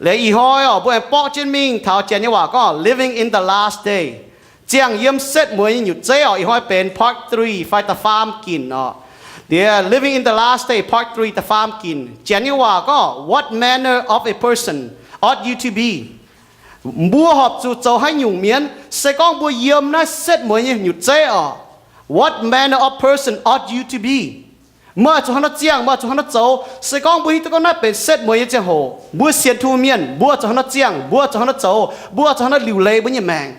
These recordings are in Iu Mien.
Liuz ih hnoi oc, mbuo aengx borqv jienv mingh taux Janx nyei waac gorngv living in the last day, ziangh yiem setv mueiz nyei nyutc zeiv oc. Ih hnoi benx part three fai da'faam ginc oc. Liuz living in the last day part three da'faam ginc, Janx nyei waac gorngv, what manner of a person ought you to be? Mbuo horpc zuqc zoux haaix nyungc mienh? Se gorngv mbuo yiem naaiv setv mueiz nyei nyutc zeiv oc, what manner of person ought you to be? Meih zuqc haaix nor ziangh, meih zuqc haaix nor zoux. Se gorngv mbuo hiuv duqv gorngv naaiv benx setv mueiz nyei ziangh hoc, mbuo sienx Tin-Hungh mienh mbuo zuqc haaix nor ziangh, mbuo zuqc haaix nor zoux, mbuo zuqc haaix nor liuc leiz mbuo nyei maengc.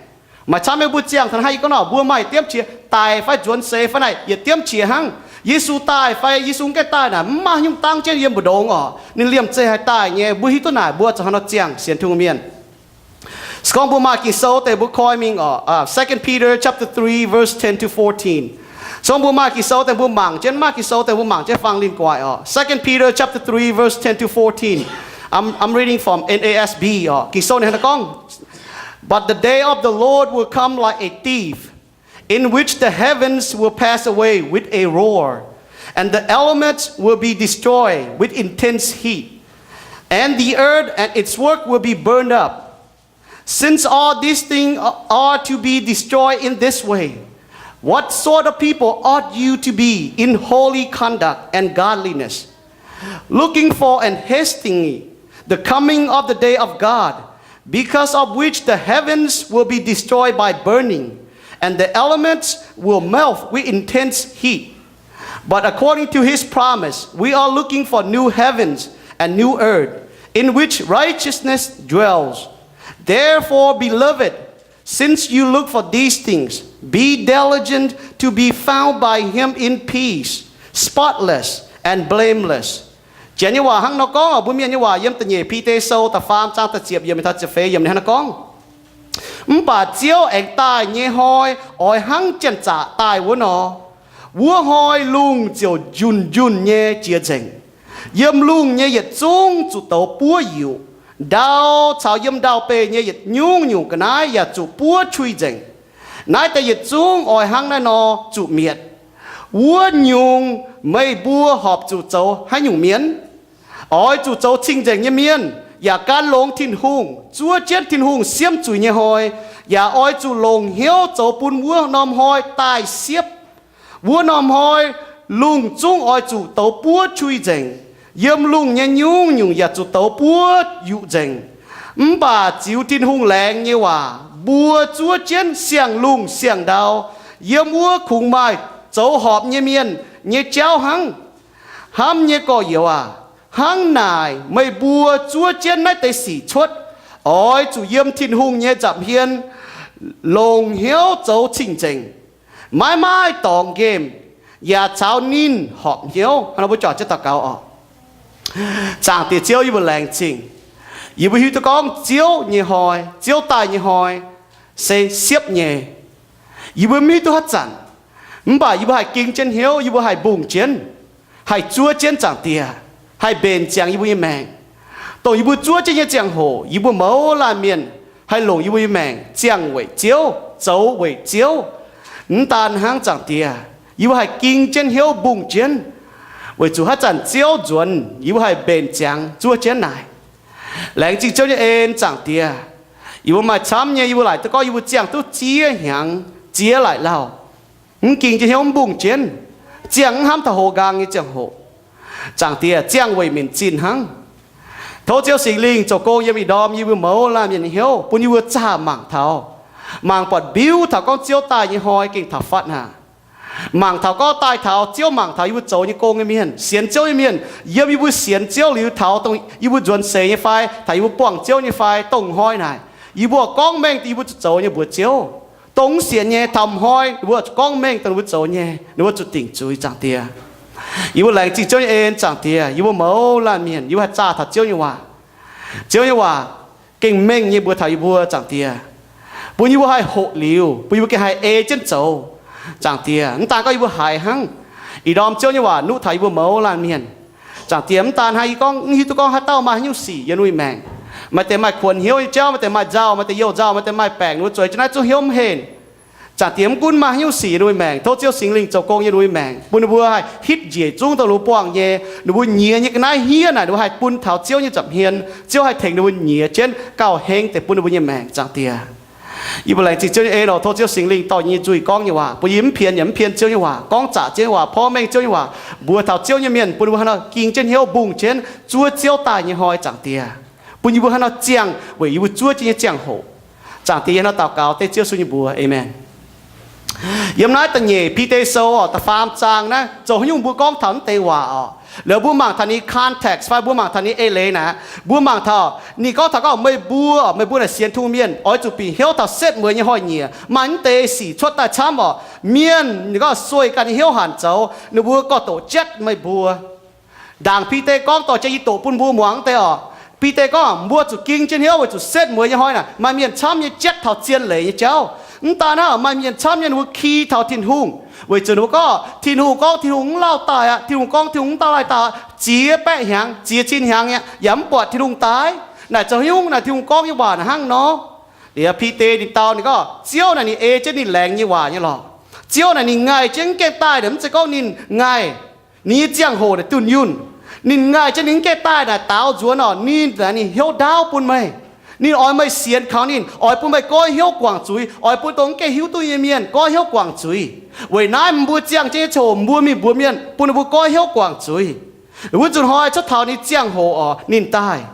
Maaih camv nyei mbuo ziangh taux naaiv, yie gorngv nor, mbuo maaih yietc diemv qiex, daic fai nzuonx seix fai naaic yietc diemv qiex hnangv. Yesu daaih fai Yesu mv gaengh daaih naaic, mv maaih nyungc dangv jienv yiem mbu'ndongx oc. Ninh liemh zeih haih daaih nyei. Mbuo hiuv duqv naaic mbuo zuqc haaix nor ziangh, sienx Tin-Hungh mienh. Se gorngv mbuo maaih Ging-Sou deix mbuo koi mingh oc, Second Peter chapter three verse ten to fourteen. Se gorngv mbuo maaih Ging-Sou deix mbuo mangc jienv, maaih Ging-Sou deix mbuo mangc jienv faang linh guaix oc. Second Peter chapter three verse ten to fourteen. I'm, I'm reading from N A S B oc. Ging-Sou ninh hnangv naaiv gorngv, but the day of the Lord will come like a thief, in which the heavens will pass away with a roar, and the elements will be destroyed with intense heat, and the earth and its work will be burned up. Since all these things are to be destroyed in this way, what sort of people ought you to be in holy conduct and godliness, looking for and hastening the coming of the day of God, because of which the heavens will be destroyed by burning, and the elements will melt with intense heat? But according to his promise, we are looking for new heavens and new earth, in which righteousness dwells. Therefore, beloved, since you look for these things, be diligent to be found by him in peace, spotless and blameless. Janx nyei waac hnangv nor gorngv oc, mbuo Mienh nyei waac yiem da'nyeic Bide Sou da'faam zaang da'ziepc yiemc taux ziepc feix yiemc ninh hnangv nor gorngv, mv baac Ziouv aengx daaih nyei hnoi oix hnangv janx-zaqc daaih wuov nor. Wuov hnoi lungh ziouc njunh njunh nyei jiex nzengc. Yiem lungh nyei yietc zungv zuqc douz buov yuqc. Ndau caux yiem ndau-beih nyei yietc nyungc-nyungc ga'naaiv yaac zuqc buov qui nzengc. Naaiv deix yietc zungv oix hnangv naaiv nor zuqc mietc. Wuov nyungc meih mbuo horpc zuqc zoux haaix nyungc mienh? Oix zuqc zoux cing-nzengc nyei mienh, yaac gan longx Tin-Hungh, zuov jienv Tin-Hungh siemv zuiz nyei hnoi, yaac oix zuqc longc hnyouv zoux bun wuov norm hnoi daaih siepv. Wuov norm hnoi lungh zungv oix zuqc douz buov qui nzengc. Yiem lungh nyei nyungc-nyungc yaac zuqc douz buov yuqc nzengc. Mv baac ziux Tin-Hungh laengz nyei waac, mbuo zuov jienv siang-lungh siang-ndau, yiem wuov kungx maaih zoux horpc nyei mienh nyei jauv hnangv. Hnamv nyei gorx-youz aac, hnangv naaic meih mbuo zuov jienv naaiv deix sic cuotv, oix zuqc yiem Tin-Hungh nyei nza'hmien longc hnyouv zoux cing-nzengc, maiv maaih dorngx nqemh, yaac caux ninh horpc hnyouv. Hnangv nor mbuo juangc jienv daux gaux oc. Zaangc Diex Ziouv, yie mbuo laengz zingh. Yie mbuo hiuv duqv gorngv Ziouv nyei hnoi, Ziouv daaih nyei hnoi se siepv nyei. Yie mbuo mv hiuv duqv haaix zanc, mv baac yie mbuo haih ging jienv hnyouv, yie mbuo haih mbungh jienv, haih zuov jienv, Zaangc Diex, haih mbenc ziangx yie mbuo nyei maengc, dongh yie mbuo zuov jienv nyei ziangh hoc, yie mbuo mouz laanh mienh haih longc yie mbuo nyei maengc ziangh weic Ziouv, zoux weic Ziouv. Mv daan hnangv, Zaangc Diex, yie mbuo haih ging jienv hnyouv mbungh jienv, weic zuqc haaix zanc Ziouv nzuonx, yie mbuo haih mbenc ziangx zuov jienv naaic. Laengz zingh Ziouv nyei en, Zaangc Diex. Yie mbuo maaih camv nyei, yie mbuo laaic duqv gorngv yie mbuo ziangh duqv ziex hnyangx, ziex laaic lauh, mv ging jienv hnyouv, mv mbungh jienv, ziangh mv hnamv taux hoz nqaang nyei ziangh hoc. Zaangc Diex, ziangh weic minc zinh hnangv. Tov Ziouv Singx Lingh zoux gong yiem ih ndorm yie mbuo mouz laanh mienh nyei hnyouv, bun yie mbuo zaah mangc taux, mangc buatc mbiuv taux gorngv Ziouv daaih nyei hnoi gengh taux fatv aqv. Mangc taux gorngv daaih taux, Ziouv mangc taux yie mbuo zoux nyei gong nyei mienh, sienx Ziouv nyei mienh, yiem yie mbuo sienx Ziouv liuz, taux dongh yie mbuo nzuonx seix nyei fai taux yie mbuo buangh Ziouv nyei fai dongh hnoi naaic, yie mbuo gorngv mengh yie mbuo zuqc zoux nyei mbuox Ziouv. Dongh mv sienx nyei, taux hnoi ninh mbuo zuqc gorngv mengh dongh ninh mbuo zoux nyei, ninh mbuo zuqc dingc zuiz, Zaangc Diex. Yie mbuo laengz zingh Ziouv nyei en, Zaangc Diex. Yie mbuo mouz laanh mienh, yie mbuo haih zaah taux Ziouv nyei waac. Ziouv nyei waac gengh mengh nyei mbuox taux yie mbuo, Zaangc Diex, bun yie mbuo haih hoqc liuz, bun yie mbuo gengh haih ei jienv zoux, Zaangc Diex. Mv daan gorngv yie mbuo haiz hnangv, ih ndorm Ziouv nyei waac nuqv taux yie mbuo mouz laanh mienh, Zaangc Diex. Mv daan hnangv, yie gorngv mv hiuv duqv gorngv haaix dauh maaih haaix nyungc sic yiem ninh nyei maengc. Maaih deix maaih kuonx hnyouv nyei jauv, maaih deix maaih nzauh, maaih deix youh nzauh, maaih deix maaih baengc, ninh mbuo zueiz jienv naaiv zungv hnyouv mv henh. Zaangc Diex mv gunv maaih haaix nyungc sic yiem ninh mbuo maengc, tov Ziouv Singx Lingh zoux gong yiem ninh mbuo maengc, bun ninh mbuo haih hitv njiec zungv dongh ninh mbuo buangh nyei, ninh mbuo nyiex nyei ga'naaiv hiev naaic, ninh mbuo haih bun taux Ziouv nyei nza'hmien. Ziouv haih tengx ninh mbuo nyiex jienv gauh heng deix bun ninh mbuo nyei maengc, Zaangc Diex. Yie mbuo laengz zingh Ziouv nyei en oc. Tov Ziouv Singx Lingh dorh yie nyei nzuih gorngv nyei waac bun yie mv pien yaac mv pien Ziouv nyei waac, gorngv zaqc Ziouv nyei waac, porv mengh Ziouv nyei waac, mbuox taux Ziouv nyei mienh, bun ninh mbuo haaix nor ging jienv hnyouv mbungh jienv zuov Ziouv daaih nyei hnoi, Zaangc Diex, bun yie mbuo haaix nor ziangh weic yie mbuo zuov jienv nyei ziangh hoc. Zaangc Diex, yie haaix nor daux gaux dengv Ziouv Yesu nyei mbuox, aamen. Yiem naaiv da'nyeic Bide Sou oc, da'faam zaang naaiv, zoux haaix nyungc mbuo gorngv taux naaiv deix waac oc, liuz mbuo mangc taux ninh context fai mbuo mangc taux ninh eix leiz naaic, mbuo mangc taux ninh gorngv taux gorngv, meih mbuo, meih mbuo naaic sienx Tin-Hungh mienh oix zuqc bieqc hnyouv taux setv mueiz nyei hnoi-nyieqc maaih naaiv deix sic cuotv daaih camv oc. Mienh ninh gorngv sueih ganh nyei hnyouv hanc zoux, ninh mbuo gorx-doqc jatv meih mbuo. Ndaangc Bide gorngv dorh jiex yie doqc bun mbuo muangx deix oc. Bide gorngv mbuo zuqc ging jienv hnyouv weic zuqc setv mueiz nyei hnoi naaic maaih mienh camv nyei jatv taux zien leiz nyei jauv. Mv daan naaiv, maaih mienh camv nyei ninh mbuo ki taux Tin-Hungh, weic zuqc ninh mbuo gorngv Tin-Hungh gorngv Tin-Hungh mv lauh daaih aqv, Tin-Hungh gorngv Tin-Hungh mv daaih lauh daaih, ziex baeqv hnyangx, ziex cin hnyangx aqv, yaac mv buatc Tin-Hungh daaih. Naaic zoux haaix nyungc naaic Tin-Hungh gorngv nyei waac naaic hnangv nor. Liuz Bide ninh dau ninh gorngv, Ziouv naaic ninh ei jienv ninh laengz nyei waac nyei lorqc. Ziouv naaic ninh ngaih jienv mv gaengh daaih naaic, mv zeiz gorngv ninh ngaih. Ninh nyei ziangh hoc naaic dunh yunh. Ninh ngaih jienv ninh mv gaengh daaih naaic daaux nzuonx oc, ninh naaic ninh hnyouv ndaauv bun meih. Ninh oix meih sienx kaux ninh, oix bun meih goiv hnyouv guangc zuiz, oix bun dongh mv gaengh hiuv duqv nyei mienh goiv hnyouv guangc zuiz. Weic naaiv mbuo ziangh jienv nyei ziangh hoc mbuo mingh mbuox mienh bun ninh mbuo goiv hnyouv guangc zuiz. Wuov nzunc hnoi cuotv taux ninh ziangh hoc oc, ninh daaih.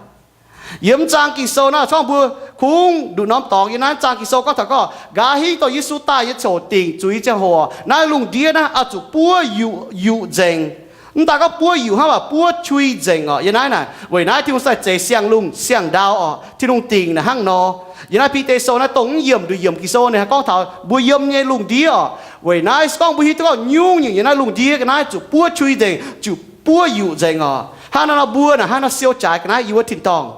Yiem zaang Ging-Sou naaiv corc mbuo kungx nduqc norm dorngx yiem naaiv zaang Ging-Sou gorngv taux gorngv nqa'haav hingv dongh Yesu daaih nyei ziangh hoc dingc zuiz ziangh hoc, naaiv lungh ndiev naaiv oix zuqc buov yuqc, yuqc nzengc. Mv daan gorngv buov yuqc hnangv, mv baac buov qui nzengc oc. Yiem naaiv naaic weic naaiv Tin-Hungh sai zeix siang-lungh siang-ndau oc. Tin-Hungh dingc naaic hnangv nor. Yiem naaiv Bide Sou naaiv dongh mv yiemc nduqc yiemc Ging-Sou ninh haih gorngv taux mbuo yiem nyei lungh ndiev oc. Weic naaiv se gorngv mbuo hiuv duqv gorngv nyungc-nyungc yiem naaiv lungh ndiev ga'naaiv zuqc buov qui nzengc, zuqc buov yuqc nzengc oc. Hnangv naaiv nor mbuo naaic hnangv nor siou jaaix ga'naaiv yiem wuov tin-dorngh.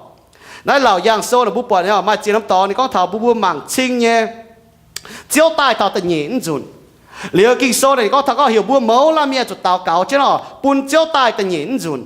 Naaiv Laauc Yaangh Sou naaic mbuo buatc nyei oc, maaih ziex norm dorngx ninh gorngv taux mbuo, mbuo mangc cing nyei Ziouv daaih taux da'nyeic mv nzunc. Liuz Ging-Sou naaic ninh gorngv taux gorngv heuc mbuo mouz laanh mienh zuqc daux gaux jienv oc, bun Ziouv daaih da'nyeic mv nzunc.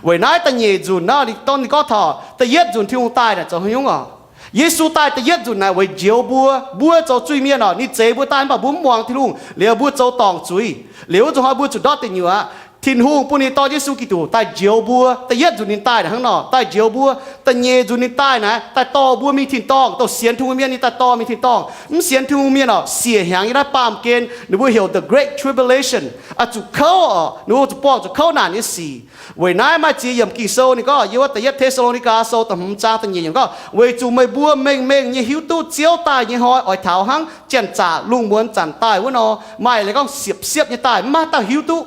Weic naaiv da'nyeic nzunc naaiv ninh gorngv taux da'yietv nzunc Tin-Hungh daaih naaic zoux haaix nyungc oc. Yesu daaih da'yietv nzunc naaic weic njoux mbuo, mbuo zoux zuiz-mienh oc, ninh zeix mbuo daaih mv baac mbuo mv muangx Tin-Hungh, liuz mbuo zoux dorngc zuiz. Liuz wuov nzunc hnoi mbuo zuqc ndortv deic nyuoqc aqv. Tin-Hungh bun ninh dorh Yesu Giduc daaih njoux mbuo. Da'yietv nzunc ninh daaih naaic hnangv nor daaih njoux mbuo. Da'nyeic nzunc ninh daaih naaic daaih dorh mbuo mingh tin-dorngh. Dongh sienx Tin-Hungh mienh ninh daaih dorh mingh tin-dorngh. Mv sienx Tin-Hungh mienh oc, siec hnyangx yiem naaiv baamh gen, ninh mbuo heuc the Great Tribulation, oix zuqc kouv oc, ninh mbuo zuqc buangh zuqc kouv naanc nyei sic. Weic naaiv maaih ziex yiemc Ging-Sou ninh gorngv, yiem wuov da'yietv Te^saa^lo^ni^gaa Sou da'hmz zaang da'nyeic yiemc gorngv, weic zuqc meih mbuo mengh mengh nyei hiuv duqv Ziouv daaih nyei hnoi oix taux hnangv janx-zaqc lungh muonz zanc daaih wuov nor, maaih leiz gorngv siepv-siepv nyei daaih, mv maaih dauh hiuv duqv.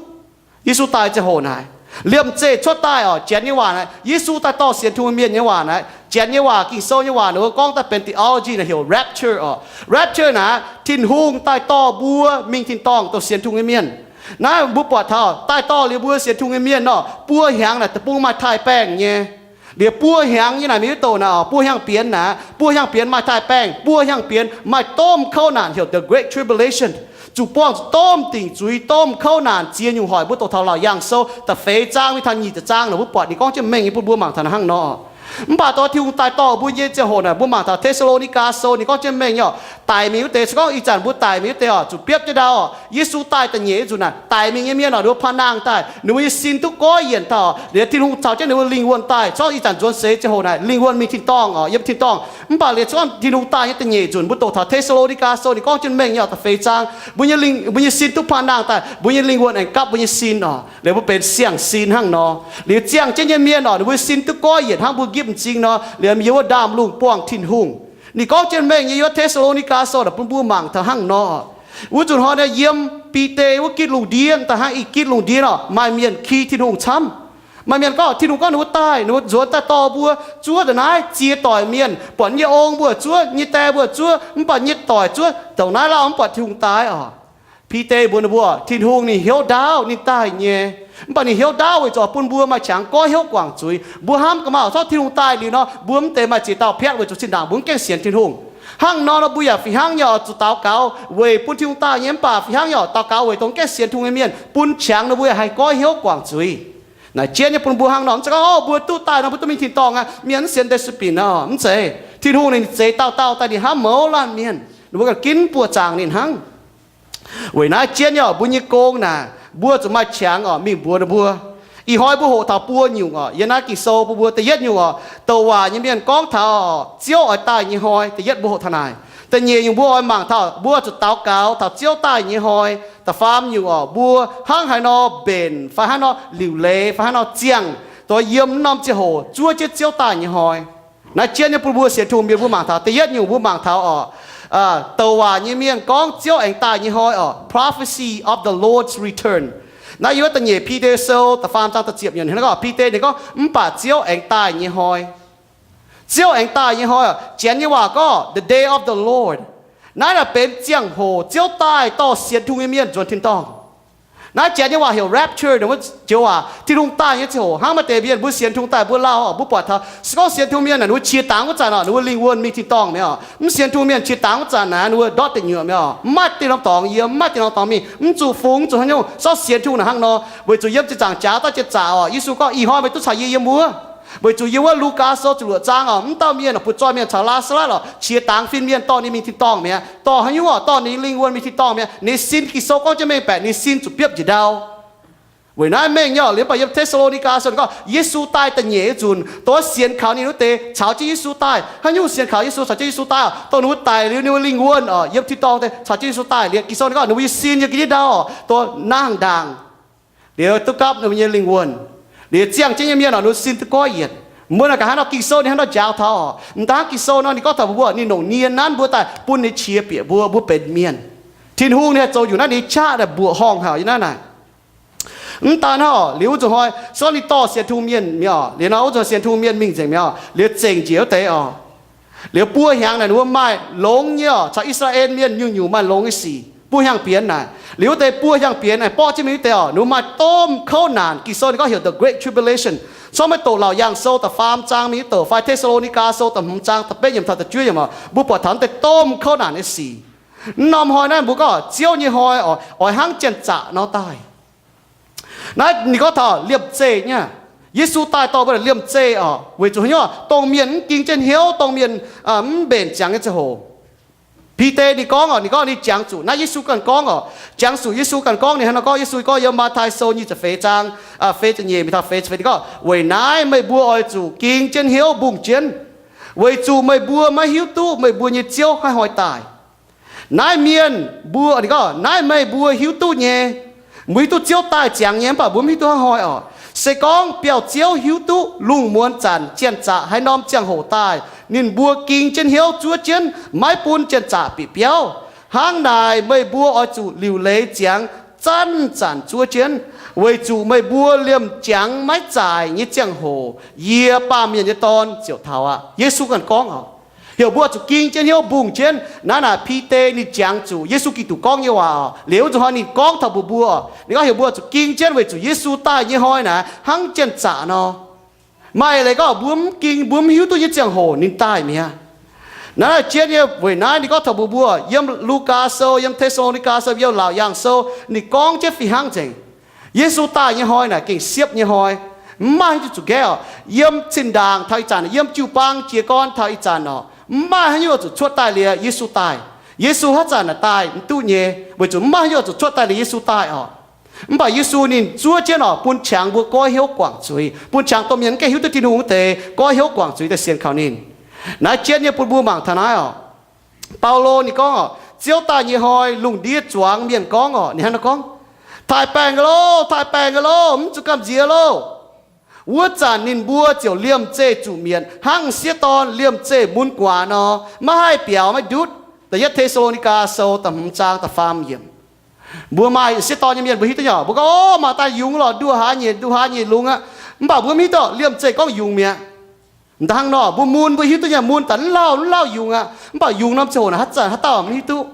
Yesu daaih ziangh hoc naaic, liemh zeih cuotv daaih oc. Janx nyei waac naaic, Yesu daaih dorh sienx Tin-Hungh mienh nyei waac naaic, Janx nyei waac, Ging-Sou nyei waac naaic mbuo gorngv daaih benx theology naaic heuc rapture oc. Rapture naaic Tin-Hungh daaih dorh mbuo mingh tin-dorngh dongh sienx Tin-Hungh nyei mienh. Naaiv mbuo buatc taux daaih dorh liuz mbuo sienx Tin-Hungh nyei mienh nor, buo hnyangx naaic deic-bung maaih taaih-baengh nyei. Liuz buo hnyangx nyei naaic mingh wuov douh naaic oc, buo hnyangx bienx naaic, buo hnyangx bienx maaih taaih-baengh, buo hnyangx bienx maaih domh kouv naanc heuc the Great Tribulation, zuqc buangh zuqc domh dingc zuiz, domh kouv naanc ziex nyungc hoic. Mbuo doqc taux Laauc Yaangh Sou da'feix zaang mingh taux nyic ziepc zaang naaic mbuo buatc ninh gorngv jienv mengh nyei bun mbuo mangc taux naaic hnangv nor. Mv baac dongh Tin-Hungh daaih dorh mbuo nyei ziangh hoc naaic mbuo mangc taux Te^saa^lo^ni^gaa Sou ninh gorngv jienv mengh nyei oc. Daic mingh wuov deix se gorngv ih zanc mbuo daic mingh wuov deix oc, zuqc biopv jienv ndau oc. Yesu daaih da'nyeic nzunc naaic daic mingh nyei mienh oc, ninh mbuo paan nangh daaih, ninh mbuo nyei sin duqv goiv yienc daaih oc. Liuz Tin-Hungh caux jienv ninh mbuo lingh wuonh daaih, se gorngv ih zanc nzuonx seix ziangh hoc naaic lingh wuonh mingh tin-dorngh oc, yiem tin-dorngh. Mv baac liuz se gorngv Tin-Hungh daaih nyei da'nyeic nzunc mbuo doqc taux Te^saa^lo^ni^gaa Sou ninh gorngv jienv mengh nyei oc, da'feix zaang, mbuo nyei lingh, mbuo nyei sin duqv paan nangh daaih, mbuo nyei lingh wuonh aengx gapv mbuo nyei sin oc. Liuz mbuo benx siang-sin hnangv nor. Liuz ziangh jienv nyei mienh oc, ninh mbuo sin duqv goiv yienc hnangv mbuo nqipv m'zing nor. Liuz yiem wuov ndaamv-lungh buangh Tin-Hungh. Ninh gorngv jienv mengh nyei yiem Te^saa^lo^ni^gaa Sou naaic bun mbuo mangc taux hnangv nor. Wuov nzunc hnoi naaiv yiem Bide wuov gitv lungh ndiev, da'hnangv ih gitv lungh ndiev oc, maaih mienh ki Tin-Hungh camv. Maaih mienh gorngv Tin-Hungh gorngv ninh mbuo daaih, ninh mbuo nzuonx daaih dorh mbuo zuov ndongc naaiv ziex doic mienh, buatc nyei ong mbuo zuov, nyei die mbuo zuov, mv baac nyei doic zuov dongh naaiv lauh mv buatc Tin-Hungh daaih oc. Bide mbuox ninh mbuo, Tin-Hungh ninh hnyouv ndaauv ninh daaih nyei. Mv baac ninh hnyouv ndaauv weic zuqc bun mbuo maaih qangx goiv hnyouv guangc zuiz. Mbuo hnamv ga'maauh corc Tin-Hungh daaih liuz nor, mbuo mv deix maaih ziex dauh piatv weic zuqc zinh ndaangc mbuo mv gaengh sienx Tin-Hungh. Hnangv nor nor mbuo yaac fih hnangv nyei oc, zuqc daux gaux weic bun Tin-Hungh daaih nyei, mv baac fih hnangv nyei oc, daux gaux weic dongh gaengh sienx Tin-Hungh nyei mienh, bun qangx nor mbuo yaac haih goiv hnyouv guangc zuiz. Naaic jienv nyei bun mbuo hnangv nor, mv zeiz gorngv, o, mbuo duqv daaih nor mbuo duqv mingh tin-dorngh aqv, mienh mv sienx deix sueih binc nor, mv zeiz. Tin-Hungh ninh zeix dauh dauh daaih ninh hnamv mouz laanh mienh, ninh mbuo ganh ginv buoqc zaangc ninh hnangv. Weic naaiv jienv nyei oc, mbuo nyei gong naaic, mbuo zuqc maaih qangx oc mingh mbuox ninh mbuo. Ih hnoi mbuo hoqc taux buo nyungc oc, yiem naaiv Ging-Sou bun mbuo. Da'yietv nyungc oc, douc waac nyei mienh gorngv taux oc, Ziouv oix daaih nyei hnoi. Da'yietv mbuo hoqc taux naaic. Da'nyeic nyungc mbuo oix mangc taux mbuo zuqc daux gaux taux Ziouv daaih nyei hnoi. Da'faam nyungc oc, mbuo hnangv haaix nor mbenc fai hnangv nor liuc leiz fai hnangv nor ziangh dongh yiem norm ziangh hoc zuov jienv Ziouv daaih nyei hnoi. Naaiv jienv nyei bun mbuo sienx Tin-Hungh mienh mbuo mangc taux. Da'yietv nyungc mbuo mangc taux oc, douc waac nyei mienh gorngv Ziouv aengx daaih nyei hnoi oc, prophecy of the Lord's return. Naaiv yiem wuov da'nyeic Bide Sou da'faam zaang da'ziepc nyungc hnangv nor, Bide ninh gorngv, mv baac Ziouv aengx daaih nyei hnoi. Ziouv aengx daaih nyei hnoi oc, Janx nyei waac gorngv the day of the Lord. Naaiv naaic benx ziangh hoc Ziouv daaih dorh sienx Tin-Hungh nyei mienh nzuonx tin-dorngh. Naaiv Janx nyei waac heuc rapture, ninh mbuo joux waac Tin-Hungh daaih nyei ziangh hoc. Hnangv maaih deix mienh mbuo sienx Tin-Hungh daaih mbuo lauh oc, mbuo buatc taux se gorngv sienx Tin-Hungh mienh naaic ninh mbuo qiex dangx wuov zanc oc, ninh mbuo lingh wuonh mingh tin-dorngh mi'aqv oc. Mv sienx Tin-Hungh mienh qiex dangx wuov zanc naaic ninh mbuo ndortv deic nyuoqc mi'aqv oc, mv maaih deix norm dorngx yiem, mv maaih deix norm dorngx mingh, mv zuqc fungx, mv zuqc haaix nyungc. Se gorngv sienx Tin-Hungh naaic hnangv nor, weic zuqc yiem ziepc nzaangc jaax daaih jiex zaqc oc, Yesu gorngv, ih hnoi meih duqv caux yie yiem wuov. Weic zuqc yiem wuov Lugaa Sou ziepc luoqc zaang oc, mv dauh mienh oc, butv-zoih mienh caux Laa^saa^latv oc, qiex dangx fin-mienh dorh ninh mingh tin-dorngh mi'aqv. Dorh haaix nyungc oc? Dorh ninh lingh wuonh mingh tin-dorngh mi'aqv. Ninh sin Ging-Sou gorngv jienv mengh baeqc, ninh sin zuqc biopv njiec ndau. Weic naaiv mengh nyei oc, liuz mv baac yiem Te^saa^lo^ni^gaa Sou ninh gorngv Yesu daaih da'nyeic nyei nzunc, dongh wuov sienx kaux ninh wuov deix caux jienv Yesu daaih. Haaix nyungc sienx kaux Yesu caux jienv Yesu daaih oc? Dongh ninh mbuo daic liuz ninh mbuo lingh wuonh oc, yiem tin-dorngh deix caux jienv Yesu daaih. Liuz Ging-Sou ninh gorngv ninh mbuo nyei sin yiem ga'ndiev ndau oc, dongh nangh ndaangc. Liuz duqv gapv ninh mbuo nyei lingh wuonh. Liuz ziangh jienv nyei mienh oc, ninh mbuo sin duqv goiv yienc. Mbuo naaic gaax haaix nor Ging-Sou ninh haaix nor njaaux taux oc? M'daaih Ging-Sou nor ninh gorngv taux mbuo, ninh longc nie nanv mbuo daaih bun ninh qiex bieqc mbuo, mbuo benx mienh. Tin-Hungh ninh haih zoux nyungc naaiv, ninh qaqv naaic mbuoqc horngh haic yiem naaiv naaic. Mv daan hnangv oc, liuz wuov nzunc hnoi se gorngv ninh dorh sienx Tin-Hungh mienh mi'aqv oc, liuz nor wuov nzunc sienx Tin-Hungh mienh mingh nzengc mi'aqv oc, liuz zengc njiec wuov deix oc. Liuz buo hnyangx naaic ninh mbuo maaih longx nyei oc, caux I^saa^laa^en Mienh nyungc-nyungc maaih longx nyei sic. Buo hnyangx bienx naaic, liuz wuov deix buo hnyangx bienx naaic borqv jienv mingh wuov deix oc, ninh mbuo maaih domh kouv naanc. Ging-Sou ninh gorngv heuc the Great Tribulation. Se gorngv meih doqc Laauc Yaangh Sou da'faam zaang mingh yiem doqc fai Te^saa^lo^ni^gaa Sou da'hmz zaang da'betv yiemc taux da'juov yiemc oc, mbuo buatc taux wuov deix domh kouv naanc nyei sic. Mv norm hnoi naaiv mbuo gorngv Ziouv nyei hnoi oc, oix hnangv janx-zaqc nor daaih. Naaiv ninh gorngv taux liemh zeih nyei. Yesu daaih dorh mbuo liemh zeih oc, weic zuqc haaix nyungc? Dongh mienh mv ging jienv hnyouv, dongh mienh mv mbenc ziangx nyei ziangh hoc. Bide ninh gorngv oc, ninh gorngv ninh jangx zuqc naaiv Yesu ganh gorngv oc. Jangx zuqc Yesu ganh gorngv, ninh hnangv nor gorngv, Yesu gorngv yiem Matv^tai Sou nyic ziepc feix zaang, feix ziepc nyeic mingh taux feix ziepc feix, ninh gorngv, weic naaiv meih mbuo oix zuqc ging jienv hnyouv mbungh jienv, weic zuqc meih mbuo maiv hiuv duqv meih mbuo nyei Ziouv haaix hnoi daaih. Naaiv mienh mbuo, ninh gorngv, naaiv meih mbuo hiuv duqv nyei. Mbuo hiuv duqv Ziouv daaih ziangx nyei, mv baac mbuo mv hiuv duqv haaix hnoi oc. Se gorngv biauv-ziouv hiuv duqv lungh muonz zanc janx-zaqc haaix norm ziangh hoc daaih, ninh mbuo ging jienv hnyouv zuov jienv maiv bun janx-zaqc bieqc biauv. Hnangv naaic meih mbuo oix zuqc liuc leiz ziangx zanc-zanc zuov jienv, weic zuqc meih mbuo liemh jangx maiv zaaic nyei ziangh hoc yie, Baamh Mienh nyei Dorn, ziouc taux aqv. Yesu ganh gorngv oc. Heuc mbuo zuqc ging jienv hnyouv mbungh jienv. Naaiv naaic Bide ninh jangx zuqc Yesu Giduc gorngv nyei waac oc. Liuz wuov nzunc hnoi ninh gorngv taux mbuox mbuo oc, ninh gorngv heuc mbuo zuqc ging jienv weic zuqc Yesu daaih nyei hnoi naaic hnangv janx-zaqc nor. Maaih leiz gorngv mbuo mv ging, mbuo mv hiuv duqv nyei ziangh hoc ninh daaih mi'aqv. Naaiv jienv nyei weic naaiv ninh gorngv taux mbuox mbuo yiem Lugaa Sou, yiem Te^saa^lo^ni^gaa Sou, yiem Laauc Yaangh Sou, ninh gorngv jienv fih hnangv nzengc. Yesu daaih nyei hnoi naaic gengh siepv nyei hnoi. Mv maaih haaix nyungc zuqc nqaeqv oc. Yiem zinh ndaangc taux ih zanc, yiem jiu-baang jiez gorn taux ih zanc oc, mv maaih haaix nyungc zuqc cuotv daaih liuz Yesu daaih. Yesu haaix zanc naaic daaih mv duqv nyei, weic zuqc mv maaih haaix nyungc zuqc cuotv daaih liuz Yesu daaih oc. Mv baac Yesu ninh zuov jienv oc, bun qangx mbuo goiv hnyouv guangc zuiz, bun qangx domh mienh mv gaengh hiuv duqv Tin-Hungh wuov deix goiv hnyouv guangc zuiz daaih sienx kaux ninh. Naaiv jienv nyei bun mbuo mangc taux naaiv oc. Baulo ninh gorngv oc, Ziouv daaih nyei hnoi, lungh ndiev zuangx mienh gorngv oc, ninh hnangv naaiv gorngv, taaih baengh loh, taaih baengh loh, mv zuqc gamh nziex loh. Wuov zanc ninh mbuo ziouc liemh zeih zuqc mietc hnangv m'sieqv dorn liemh zeih mun guaax nor, maiv haih biaux maiv ndutv. Da'yietv Te^saa^lo^ni^gaa Sou da'hmz zaang da'faam yiemc. Mbuo maaih sieqv dorn nyei mienh mbuo hiuv duqv nyei oc. Mbuo gorngv, o, maaih daaih yungz lorqc, nduqc haaix nyungc, nduqc haaix nyungc lungz aqv. Mv baac mbuo mv hiuv duqv liemh zeih gorngv yungz mi'aqv. M'daaih hnangv nor, mbuo mun mbuo hiuv duqv nyei, mun daaih mv lauh mv lauh yungz aqv. Mv baac yungz norm ziangh hoc naaic haaix zanc haaix dauh mv hiuv duqv.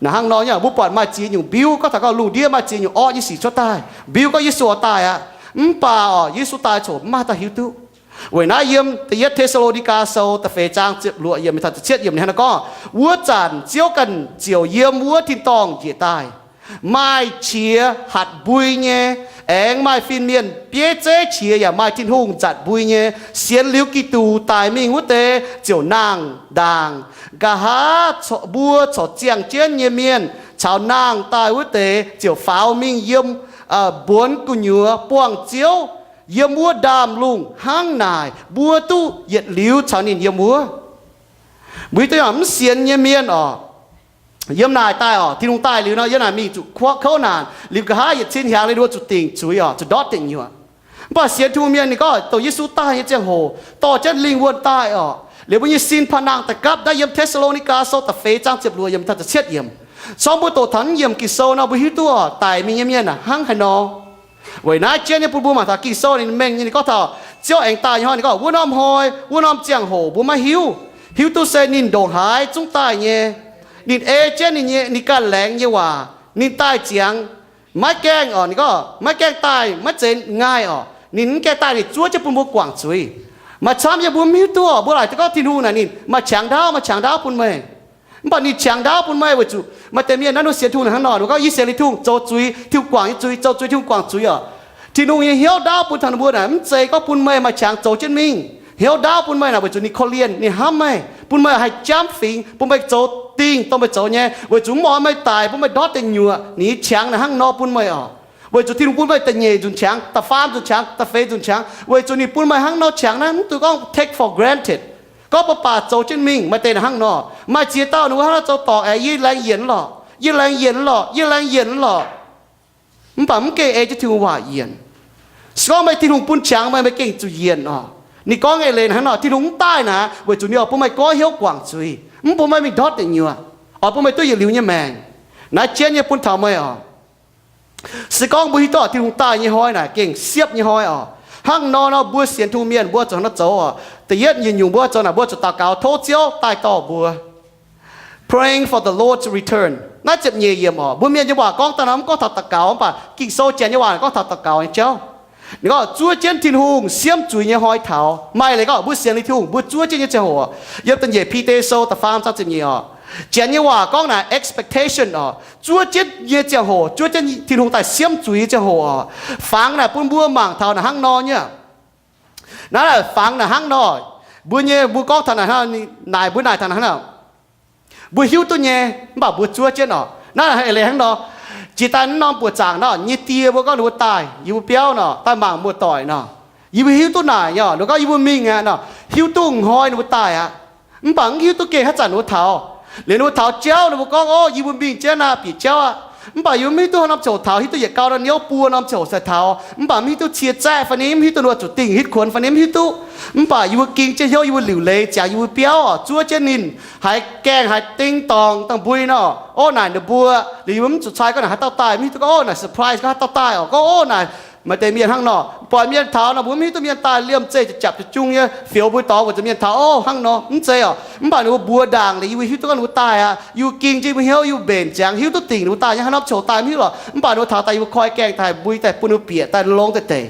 Naaic hnangv nor nyei, mbuo buatc maaih ziex nyungc mbiuv gorngv taux gorngv lungh ndiev maaih ziex nyungc orqv nyei sic cuotv daaih. Mbiuv gorngv Yesu oix daaih aqv. Mv baac oc, Yesu daaih coc mv maaih dauh hiuv duqv. Weic naaiv yiem da'yietv Te^saa^lo^ni^gaa Sou da'feix zaang ziepc luoqc yiemc mingh taux ziepc cietv yiemc ninh hnangv naaiv gorngv, wuov zanc Ziouv ganh ziouc yiem wuov tin-dorngh njiec daaih. Maaih qiex hatc mbui nyei, aengx maaih fin-mienh bieiv zeiv qiex, yaac maaih Tin-Hungh nzatc mbui nyei. Sienx liuz Giduc daic mingh wuov deix ziouc nangh ndaangc. Nqa'haav mbuo corc ziangh jienv nyei mienh caux nangh daaih wuov deix ziouc faaux mingh yiem mbuonx gu'nyuoz buangh Ziouv, yiem wuov ndaamv-lungh hnangv naaic mbuo duqv yietc liuz caux ninh yiem wuov. Mbuo hiuv duqv mv sienx nyei mienh oc, yiem naaic daaih oc, Tin-Hungh daaih liuz nor, yiem naaic mingh zuqc kouv naanc liuz, nqa'haav yietc cin hnyangx liuz, ninh mbuo zuqc dingc zuiz oc, zuqc ndortv deic nyuoqc. Mv baac sienx Tin-Hungh mienh ninh gorngv dongh Yesu daaih nyei ziangh hoc dorh jienv lingh wuonh daaih oc. Liuz mbuo nyei sin paa nangh da'gapv naaiv yiem Te^saa^lo^ni^gaa Sou da'feix zaang ziepc luoqc yiemc taux ziepc cietv yiemc. Sorng mbuo doqc taux naaiv yiemc Ging-Sou nor, mbuo hiuv duqv oc, daic mingh nyei mienh hnangv haaix nor. Weic naaiv jienv nyei bun mbuo mangc taux Ging-Sou ninh mengh nyei, ninh gorngv taux Ziouv aengx daaih nyei hnoi, ninh gorngv wuov norm hnoi, wuov norm ziangh hoc mbuo maiv hiuv. Hiuv duqv se ninh ndongc haaix zungv daaih nyei. Ninh ei jienv ninh nyei, ninh ganh laengz nyei waac, ninh daaih ziangx maiv gaengh oc, ninh gorngv maiv gaengh daaih, maiv zeiz ngaih oc. Ninh mv gaengh daaih, ninh zuov jienv bun mbuo guangc zuiz. Maaih camv yiem mbuo mv hiuv duqv oc, mbuo laaic duqv gorngv Tin-Hungh naaic ninh maaih qangx ndaauv, maaih qangx ndaauv bun meih. Mv baac ninh qangx ndaauv bun meih weic zuqc maaih deix mienh naaiv nor sienx Tin-Hungh naaic hnangv nor, ninh gorngv yie sienx liuz Tin-Hungh zoux zuiz, Tin-Hungh guangc nyei zuiz, zoux zuiz Tin-Hungh guangc zuiz oc. Tin-Hungh nyei hnyouv ndaauv bun taux ninh mbuo naaic mv zeiz gorngv bun meih maaih qangx zoux jienv mingh. Hnyouv ndaauv bun meih naaic weic zuqc ninh korv-lienh, ninh hnamv meih, bun meih haih jamv fingx, bun meih zoux dingh dongh meih zoux nyei, weic zuqc mv oix meih daic, bun meih ndortv deic nyuoqc. Ninh nyei qangx naaic hnangv nor bun meih oc. Weic zuqc Tin-Hungh bun meih da'nyeic nzunc qangx, da'faam nzunc qangx, da'feix nzunc qangx, weic zuqc ninh bun meih hnangv nor qangx naaiv, mv dungx gorngv take for granted, gorngv baac baac zoux jienv mingh. Maaih deix naaic hnangv nor. Maaih ziex dauh ninh mbuo hnangv nor zoux dorngc aeqv, yie laengz yienc lorqc, yie laengz yienc lorqc, yie laengz yienc lorqc. Mv baac mv gengh ei jienv Tin-Hungh waac yienc. Se gorngv meih Tin-Hungh bun qangx meih, meih gengh zuqc yienc oc. Ninh gorngv eix leiz hnangv nor, Tin-Hungh mv daaih naaic weic zuqc ninh oix bun meih goiv hnyouv guangc zuiz, mv bun meih mingh ndortv deic nyuoqc, oix bun meih duqv yietc liuz nyei maengc. Naaiv jienv nyei bun taux meih oc. Se gorngv mbuo hiuv duqv Tin-Hungh daaih nyei hnoi naaic gengh siepv nyei hnoi oc. Hnangv nor nor mbuo sienx Tin-Hungh mienh mbuo zuqc hnangv nor zoux oc. Da'yietv nyungc mbuo zoux naaic mbuo zuqc daux gaux tov Ziouv daaih dorh mbuo. Praying for the Lord to return. Naaiv ziepc nyeic yiemc oc, mbuo mienh nyei waac gorngv daaih nor mv gorngv taux daux gaux, mv baac Ging-Sou janx nyei waac gorngv taux daux gaux nyei jauv. Ninh gorngv zuov jienv Tin-Hungh siemv zuiz nyei hnoi taux maaih leiz gorngv mbuo sienx liuz Tin-Hungh mbuo zuov jienv nyei ziangh hoc. Yiem da'nyeic Bide Sou da'faam zaang ziepc nyeic oc. Janx nyei waac gorngv naaic expectation oc, zuov jienv nyei ziangh hoc, zuov jienv Tin-Hungh daaih siemv zuiz nyei ziangh hoc oc. Fangx naaic bun mbuo mangc taux naaic hnangv nor nyei. Naaiv naaic fangx naaic hnangv nor. Mbuo nyei mbuo gorngv taux naaic, naaic mbuo naaic taux naaic hnangv nor, mbuo hiuv duqv nyei, mv baac mbuo zuov jienv oc. Naaiv eix leiz hnangv nor. Jiex daaih naaiv norm buoqc zaangc nor, nyei die mbuo gorngv ninh mbuo daaih yie mbuo biauv nor, daaih mangc muoz-doic nor, yie mbuo hiuv duqv naaic nyei oc. Ninh gorngv yie mbuo mingh aqv nor, hiuv duqv hnoi ninh mbuo daaih aqv. Mv baac mv hiuv duqv gengh haaix zanc ninh mbuo taux. Liuz ninh mbuo taux jauv ninh mbuo gorngv, ov, yie mbuo mingh jienv naaiv bieqc jauv aqv. Mv baac yie mbuo mv hiuv duqv haaix norm ziangh hoc taux, hiuv duqv yietc gau nor niouv buo norm ziangh hoc sai taux, mv baac mv hiuv duqv cie zaeqv fai ni, mv hiuv duqv ninh mbuo zuqc dingh hitv kuonx fai ni, mv hiuv duqv. Mv baac yie mbuo ging jienv hnyouv, yie mbuo liuc leiz ziangx yie mbuo biauv oc, zuov jienv ninh haaix gaengh haaix ding dorngx dangh mbui nor. Ov, naaic ninh mbuo, liuz yie mbuo mv zuqc cai gorngv naaic haaix dauh daaih, mv hiuv duqv gorngv, ov, naaic surprise gorngv haaix dauh daaih oc. Gorngv, ov, naaic maaih deix mienh hnangv nor, buatc mienh taux nor mbuo mv hiuv duqv mienh daaih liemh zeih japc japc jung nyei fioux mbui dorngx weic zuqc mienh taux, ov, hnangv nor mv zeiz oc. Mv baac ninh mbuo mbuox ndaangc liuz yie mbuo hiuv duqv gorngv ninh mbuo daaih aqv. Yie mbuo ging jienv yie mbuo hnyouv, yie mbuo mbenc ziangx hiuv duqv dingc ninh mbuo daaih nyei haaix norm ziangh hoc daaih mv hiuv lorqc. Mv baac ninh mbuo taux daaih yie mbuo koi gaengh daaih mbui daaih bun ninh mbuo bieqc daaih longx daaih deix.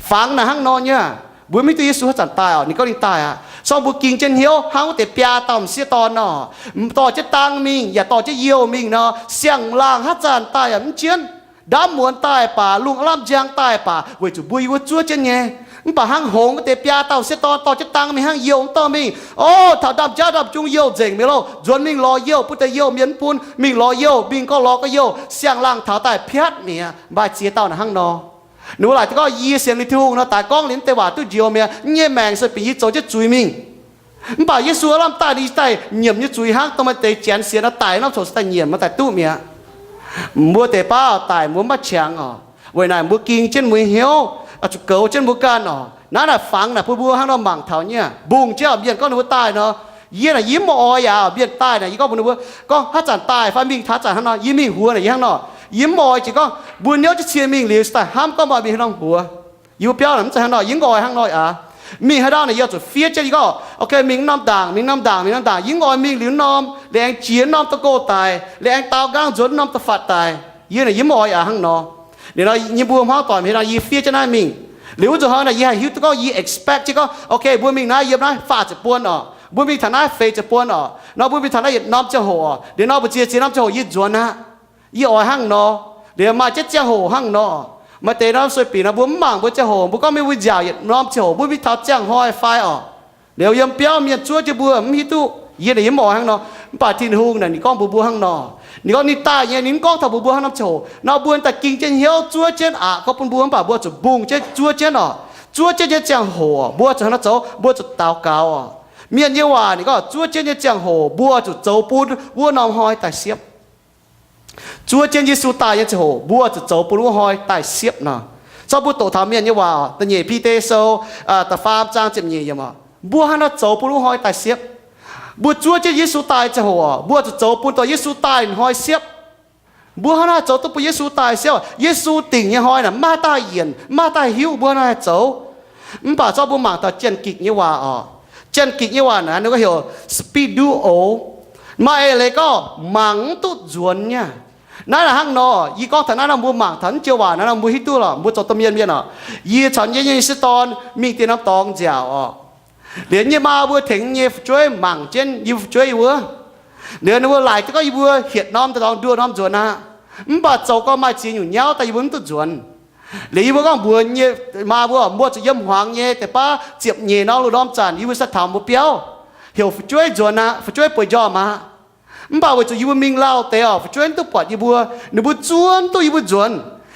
Fangx naaic hnangv nor nyei. Mbuo mv hiuv duqv Yesu haaix zanc daaih oc. Ninh gorngv ninh daaih aqv. Sorng mbuo ging jienv hnyouv hnangv wuov deix biaa dauh m'sieqv dorn nor, dorh jienv dang mingh yaac dorh jienv youh mingh nor, siang-laangh haaix zanc daaih yaac mv jienv. Ndaamv muonz daaih baac, lungh aav lamh njang daaih baac, weic zuqc mbuo yie mbuo zuov jienv nyei. Mv baac hnangv hngongx wuov deix biaa dauh m'sieqv dorn dorh jienv dang mingh hnangv youh mv dorh mingh. Ov, taux ndaamv-jauv ndaamv-jung youh nzengc mi'aqv loh. Nzuonx mingh lorz youh, bun deix youh mienh mv bun, mingh lorz youh, mingh gorngv lorz gorngv youh, siang-laangh taux daaih piatv mi'aqv. Maaih ziex dauh naaic hnangv nor. Ninh mbuo laaic gorngv, yie sienx liuz Tin-Hungh nor, daaix gorngv liuz mv deix waac duqv njoux mi'aqv. Nyei maengc se bieqc yie zoux jienv zuiz mingh. Mv baac Yesu aav lamh daaih ninh daaih nyiemc nyei zuiz hnangv dongh maaih deix janx sienx nor daic norm ziangh hoc se daaih nyiemc, maaih daaih duqv mi'aqv. Mbuo deix baav daic mbuo mv maaih qangx oc. Weic naaic mbuo ging jienv mbuo nyei hnyouv, zuqc goux jienv mbuo ganh oc. Naaiv naaic fangx naaic bun mbuo hnangv nor mangc taux nyei. Mbungh jienv oc, mienh gorngv ninh mbuo daaih nor, yie naaic yie mv oix yaac mienh daaih naaic yie gorngv mbuox ninh mbuo, gorngv haaix zanc daaih fai mingh taux haaix zanc hnangv nor, yie mingh huox naaic yie hnangv nor. Yie mv oix jiex gorngv mbuo niouv jienv cie mingh liuz daaih hnamv gorngv mbuo mingh hnangv nor huox. Yie mbuo biauv naaic mv zeiz hnangv nor, yie mv oix hnangv nor aqv. Mingh haaix ndau naaic yie zuqc fiev jienv yie gorngv, ok, mingh norm ndaangc, mingh norm ndaangc, mingh norm ndaangc, yie mv oix mingh liuz norm, liuz aengx jiex norm da'gouv daic, liuz aengx daaux nqaang nzuonx norm da'faatc daic. Yie naaic yie mv oix aqv hnangv nor. Liuz nor yie mbuo hmuangv doic mienh nor yie fiev jienv naaiv mingh. Liuz wuov nzunc hnoi naaic yie haih hiuv duqv gorngv yie expect jienv gorngv, ok, mbuo mingh naaiv yiem naaiv faah ziepc buon oc, mbuo mingh taux naaiv feix ziepc buon oc, nor mbuo mingh taux naaiv yietc norm ziangh hoc oc, liuz nor mbuo ziex ziex norm ziangh hoc yie nzuonx aqv. Yie oix hnangv nor. Liuz maaih jienv ziangh hoc hnangv nor. Maaih deix norm sueih binc nor mbuo mv mangc mbuo ziangh hoc, mbuo gorngv mingh mbuo nziaauc yietc norm ziangh hoc, mbuo mingh taux ziangh hnoi fai oc. Liuz yiem biauv mienh zuov jienv mbuo mv hiuv duqv. Yie naaic yie mv oix hnangv nor. Mv baac Tin-Hungh naaic ninh gorngv mbuox mbuo hnangv nor, ninh gorngv ninh daaih nyei, ninh mv gorngv taux mbuox mbuo hnangv nor ziangh hoc. Nor mbuo daaih ging jienv hnyouv zuov jienv aqc gorngv bun mbuo, mv baac mbuo zuqc mbungh jienv zuov jienv oc. Zuov jienv nyei ziangh hoc mbuo zuqc hnangv nor zoux, mbuo zuqc daux gaux oc. Mienh nyei waac ninh gorngv zuov jienv nyei ziangh hoc mbuo zuqc zoux bun wuov norm hnoi daaih siepv. Zuov jienv Yesu daaih nyei ziangh hoc mbuo zuqc zoux bun wuov hnoi daaih siepv nor. Zorqv mbuo doqc taux mienh nyei waac, da'nyeic Bide Sou da'faam zaang ziepc nyeic yiemc oc, mbuo hnangv nor zoux bun wuov hnoi daaih siepv. Mbuo zuov jienv Yesu daaih ziangh hoc oc, mbuo zuqc zoux bun dorh Yesu daaih hnoi siepv. Mbuo hnangv naaiv zoux duqv bun Yesu daaih siepv. Yesu dingc nyei hnoi naaic maiv maaih daaih yienc, maiv maaih daaih hiuv mbuo hnangv naaiv zoux. Mv baac zorqv mbuo mangc taux Janx-Gikc nyei waac oc. Janx-Gikc nyei waac naaic ninh gorngv heuc spiritual, maaih eix leiz gorngv mangc mv duqv nzuonx nyei. Naaiv naaic hnangv nor, yie gorngv taux naaiv nor mbuo mangc taux naaiv joux waac naaiv nor mbuo hiuv duqv lorqc, mbuo zoux domh mienh mienh oc. Yie caux yie nyei sieqv dorn mingh dien norm dorngx nziaauc oc. Liuz yie nyei maa mbuo tengx yie nyei fu'jueiv mangc jienv yie fu'jueiv wuov. Liuz ninh mbuo laaic duqv gorngv yie mbuo hietc norm daaih dorngx nduoh norm nzuonx aqv. Mv baac zoux gau maaih ziex nyungc nyauv daaih yie mbuo mv duqv nzuonx. Liuz yie mbuo gorngv mbuox nyei maa mbuo, mbuo zuqc yiem hmuangx nyei deix baav ziepc nyeic norm luoqc norm zanc yie mbuo sai taux mbuo biauv, heuc fu'jueiv nzuonx aqv, fu'jueiv bueix njormh aqv. Mv baac weic zuqc yie mbuo mingh lauh deix oc, fu'jueiv mv duqv buatc yie mbuo. Ninh mbuo zuov mv duqv yie mbuo nzuonx.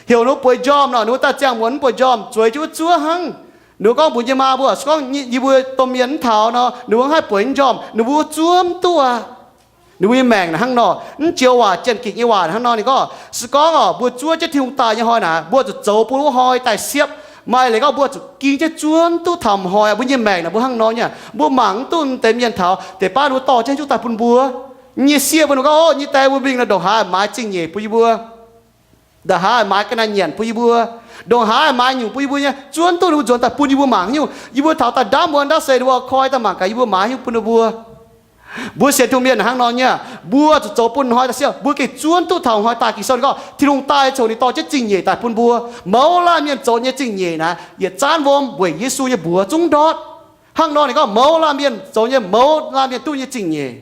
Heuc ninh mbuo bueix njormh nor, ninh mbuo daaih ziangh muonz mv bueix njormh, zueiz jienv wuov zuov hnangv. Ninh mbuo gorngv mbuox yie nyei maa mbuo, se gorngv yie mbuo domh mienh mv taux nor, ninh mbuo haih bueix njormh, ninh mbuo zuov mv duqv aqv. Ninh mbuo nyei maengc naaic hnangv nor, mv joux waac Janx-Gikc nyei waac hnangv nor ninh gorngv, se gorngv oc mbuo zuov jienv Tin-Hungh daaih nyei hnoi naaic, mbuo zuqc zoux bun wuov hnoi daaih siepv. Maaih leiz gorngv mbuo zuqc ging jienv zuov mv duqv taux hnoi. Mbuo nyei maengc naaic mbuo hnangv nor nyei, mbuo mangc mv duqv deix mienh taux deix baav ninh mbuo dorh jienv zuqc daaih bun mbuo. Nyei sieqv mbuo ninh gorngv, o, nyei die mbuo mingh nor ndongc haaix maaih zingh nyeic bun yie mbuo, ndongc haaix maaih ga'naaiv nyanc bun yie mbuo, ndongc haaix maaih nyungc bun yie mbuo nyei, zuov mv duqv ninh mbuo nzuonx daaih bun yie mbuo mangc nyungc. Yie mbuo taux daaih ndamv wuov ndaav se ninh mbuo koi daaih mangc gaax yie mbuo maaih nyungc bun ninh mbuo. Mbuo sienx Tin-Hungh mienh hnangv nor nyei, mbuo zuqc zoux bun hnoi daaih siepv, mbuo gengh zuov duqv taux hnoi daaih. Ging-Sou ninh gorngv Tin-Hungh daaih ziangh hoc ninh dorh jienv zingh nyeic daaih bun mbuo. Mouz laanh mienh zoux nyei zingh nyeic naaic yietc zanv wuom weic Yesu nyei mbuox zungv ndortv. Hnangv nor ninh gorngv mouz laanh mienh zoux nyei, mouz laanh mienh duqv nyei zingh nyeic.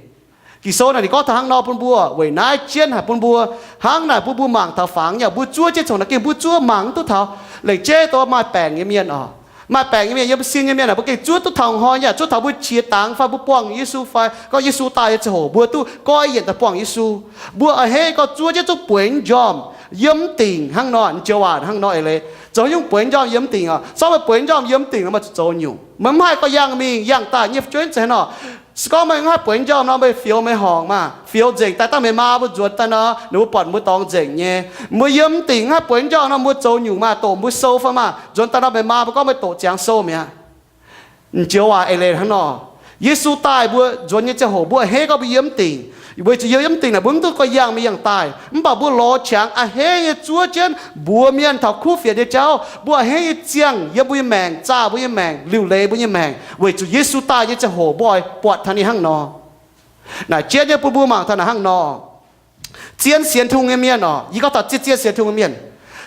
Ging-Sou naaic ninh gorngv taux hnangv nor bun mbuo, weic naaiv jienv haic bun mbuo. Hnangv naaic bun mbuo mangc taux fangx nyei, mbuo zuov jienv congx naaic gengh mbuo zuov mangc mv duqv taux. Lengc jeiv dongh maaih baengc nyei mienh oc, maaih baengc nyei mienh, yiem sin nyei mienh aah, mbuo gengh zuov duqv taux hnoi nyei, zuov taux mbuo qiex dangx fai mbuo buangh Yesu fai gorngv Yesu daaih nyei ziangh hoc mbuo duqv goiv yienc daaih buangh Yesu. Mbuo a'hneiv gorngv zuov jienv zungv bueix njormh yiem mv dingc hnangv nor, joux waac hnangv nor eix leiz. Zoux nyungc bueix njormh yiem mv dingc oc? Zorqv meih bueix njormh yiem mv dingc nor, meih zuqc zoux nyungc. Meih mv haih gorngv yangh mingh yangh daaih nyei fu'jueiv zeiz nor. Se gorngv meih mv haih bueix njormh nor, meih fioux meih horngc maah, fioux nzengc daaih dangh meih maa mbuo nzuonx daaih nor, ninh mbuo buatc mbuo dorngx nzengc nyei. Mbuo yiem mv dingc mv haih bueix njormh nor, mbuo zoux nyungc maah, doqc mbuo sou fai maah, nzuonx daaih nor meih maa mbuo gorngv meih doqc ziangx sou mi'aqv. Joux waac eix leiz hnangv nor. Yesu daaih mbuo nzuonx nyei ziangh hoc mbuo a'hneiv gorngv mbuo yiem mv dingc, weic zuqc yiem mv dingc naaic mbuo mv duqv gorngv yangh mingh yangh daaih. Mv baac mbuo lorz qangx a'hneiv nyei zuov jienv mbuox mienh taux kuv fienx nyei jauv. Mbuo a'hneiv nyei ziangh yiem mbuo nyei maengc, zaah mbuo nyei maengc, liuc leiz mbuo nyei maengc, weic zuqc Yesu daaih nyei ziangh hoc mbuo oix buatc taux ninh hnangv nor. Naaic jienv nyei bun mbuo mangc taux naaic hnangv nor. Zien sienx Tin-Hungh nyei mienh oc, yie gorngv taux zien, zien sienx Tin-Hungh nyei mienh.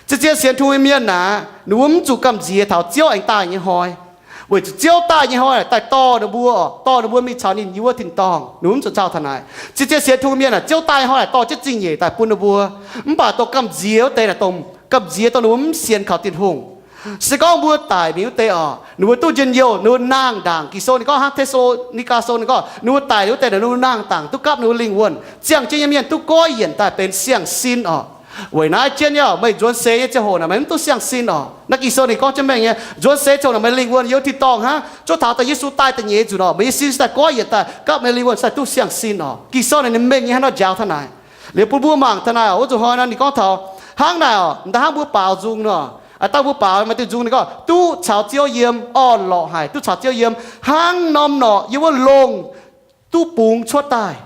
Zien, zien sienx Tin-Hungh nyei mienh naaic, ninh mbuo mv zuqc gamh nziex taux Ziouv aengx daaih nyei hnoi. Weic zuqc Ziouv daaih nyei hnoi naaic daaih dorh ninh mbuo, dorh ninh mbuo mingh caux ninh yiem wuov tin-dorngh. Ninh mbuo mv zuqc cau taux naaic. Zien, zien sienx Tin-Hungh nyei mienh naaic, Ziouv daaih nyei hnoi naaic dorh jienv zingh nyeic daaih bun ninh mbuo. Mv baac dongh gamh nziex wuov deix naaic, dongh gamh nziex dongh ninh mbuo mv sienx kaux Tin-Hungh. Se gorngv mbuo daic mingh wuov deix oc, ninh mbuo duqv njien-youh, ninh mbuo nangh ndaangc. Ging-Sou ninh gorngv hnangv, Te^saa^lo^ni^gaa Sou ninh gorngv, ninh mbuo daic wuov deix naaic, ninh mbuo nangh ndaangc duqv gapv ninh mbuo lingh wuonh. Ziangh jienv nyei mienh duqv goiv yienc daaih benx siang-sin oc. Weic naaiv jienv nyei, meih nzuonx seix nyei ziangh hoc naaic meih mv duqv siang-sin oc. Naaiv Ging-Sou ninh gorngv jienv mengh nyei, nzuonx seix ziangh hoc naaic meih lingh wuonh yiem tin-dorngh hnangv. Zungv taux daaih Yesu daaih da'nyeic nzunc oc, meih nyei sin daaih goiv yienc daaih gapv meih lingh wuonh, daaih duqv siang-sin oc. Ging-Sou naaic ninh mengh nyei hnangv nor njaaux taux naaic. Liuz bun mbuo mangc taux naaic oc, wuov nzunc hnoi nor ninh gorngv taux hnangv naaic oc, da'hnangv mbuo baaux nzung nor, aa, dangh mbuo baaux maaih diuh nzung ninh gorngv, duqv caux Ziouv yiem, orn-lorqc haic duqv caux Ziouv yiem, hnangv norm norqc yiem wuov longh duqv bungx cuotv daaih.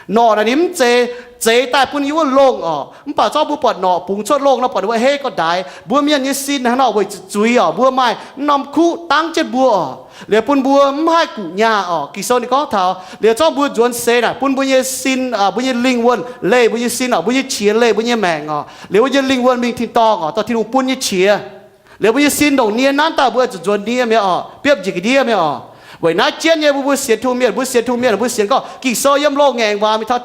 Norqc naaic ninh mv zeiz zeix daaih bun yiem wuov longh oc. Mv baac zorqv mbuo buatc norqc bungx cuotv longh nor, buatc ninh mbuo a'hneiv gorx-ndaix. Mbuo mienh nyei sin hnangv nor weic zuqc zuiz oc, mbuo maaih mv norm kuv dangv jienv mbuo oc. Liuz bun mbuo mv haih guqc nyaah oc. Ging-Sou ninh gorngv taux liuz zorqv mbuo nzuonx seix naaic bun mbuo nyei sin, mbuo nyei lingh wuonh leih mbuo nyei sin oc, mbuo nyei qiex leih mbuo nyei maengc oc. Liuz mbuo nyei lingh wuonh mingh tin-dorngh oc, dorh Tin-Hungh bun nyei qiex. Liuz mbuo nyei sin ndongc nie nanv daaih mbuo zuqc nzuonx ndie mi'aqv oc, biopv njiec ga'ndiev mi'aqv oc. Weic naaiv jienv nyei mbuo, mbuo sienx Tin-Hungh mienh, mbuo sienx Tin-Hungh mienh, mbuo sienx gorngv Ging-Sou yiem loz-ngaengc waac mingh taux